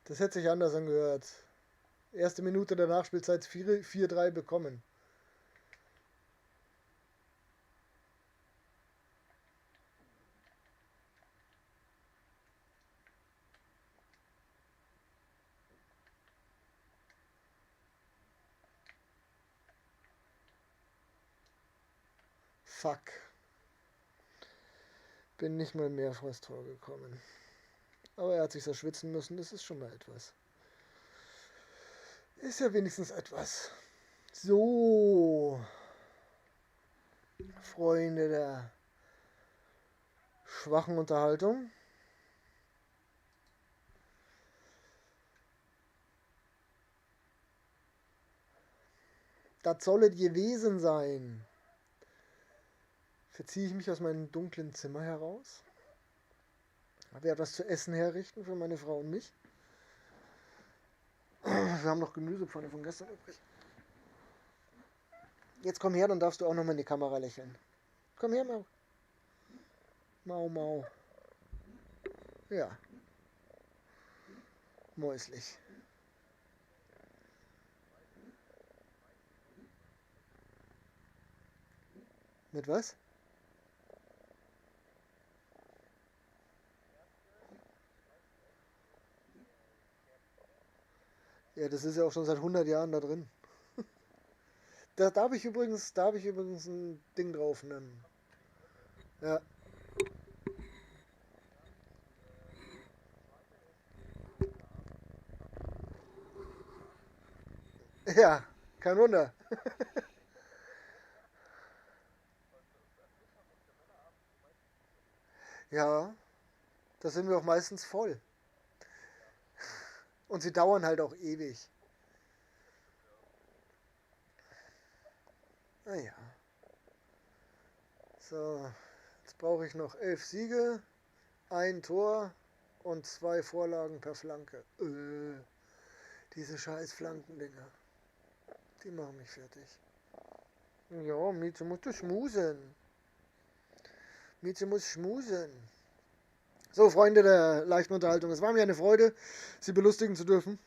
Das hätte sich anders angehört. Erste Minute der Nachspielzeit 4-3 bekommen. Fuck. Bin nicht mal mehr vors Tor gekommen. Aber er hat sich erschwitzen müssen, das ist schon mal etwas. Ist ja wenigstens etwas. So. Freunde der schwachen Unterhaltung. Das soll es gewesen sein. Verziehe ich mich aus meinem dunklen Zimmer heraus. Werde was zu essen herrichten für meine Frau und mich. Wir haben noch Gemüsepfanne von gestern übrig. Jetzt komm her, dann darfst du auch nochmal in die Kamera lächeln. Komm her, Mau. Mau, Mau. Ja. Mäuslich. Mit was? Ja, das ist ja auch schon seit 100 Jahren da drin. Da habe ich übrigens, da habe ich übrigens ein Ding drauf. Ne? Ja. Ja, kein Wunder. Ja, da sind wir auch meistens voll. Und sie dauern halt auch ewig. Naja. So, jetzt brauche ich noch 11 Siege, ein Tor und 2 Vorlagen per Flanke. Diese scheiß Flankendinger. Die machen mich fertig. Ja, Mieze musst du schmusen. Mieze muss schmusen. So, Freunde der leichten Unterhaltung, es war mir eine Freude, Sie belustigen zu dürfen.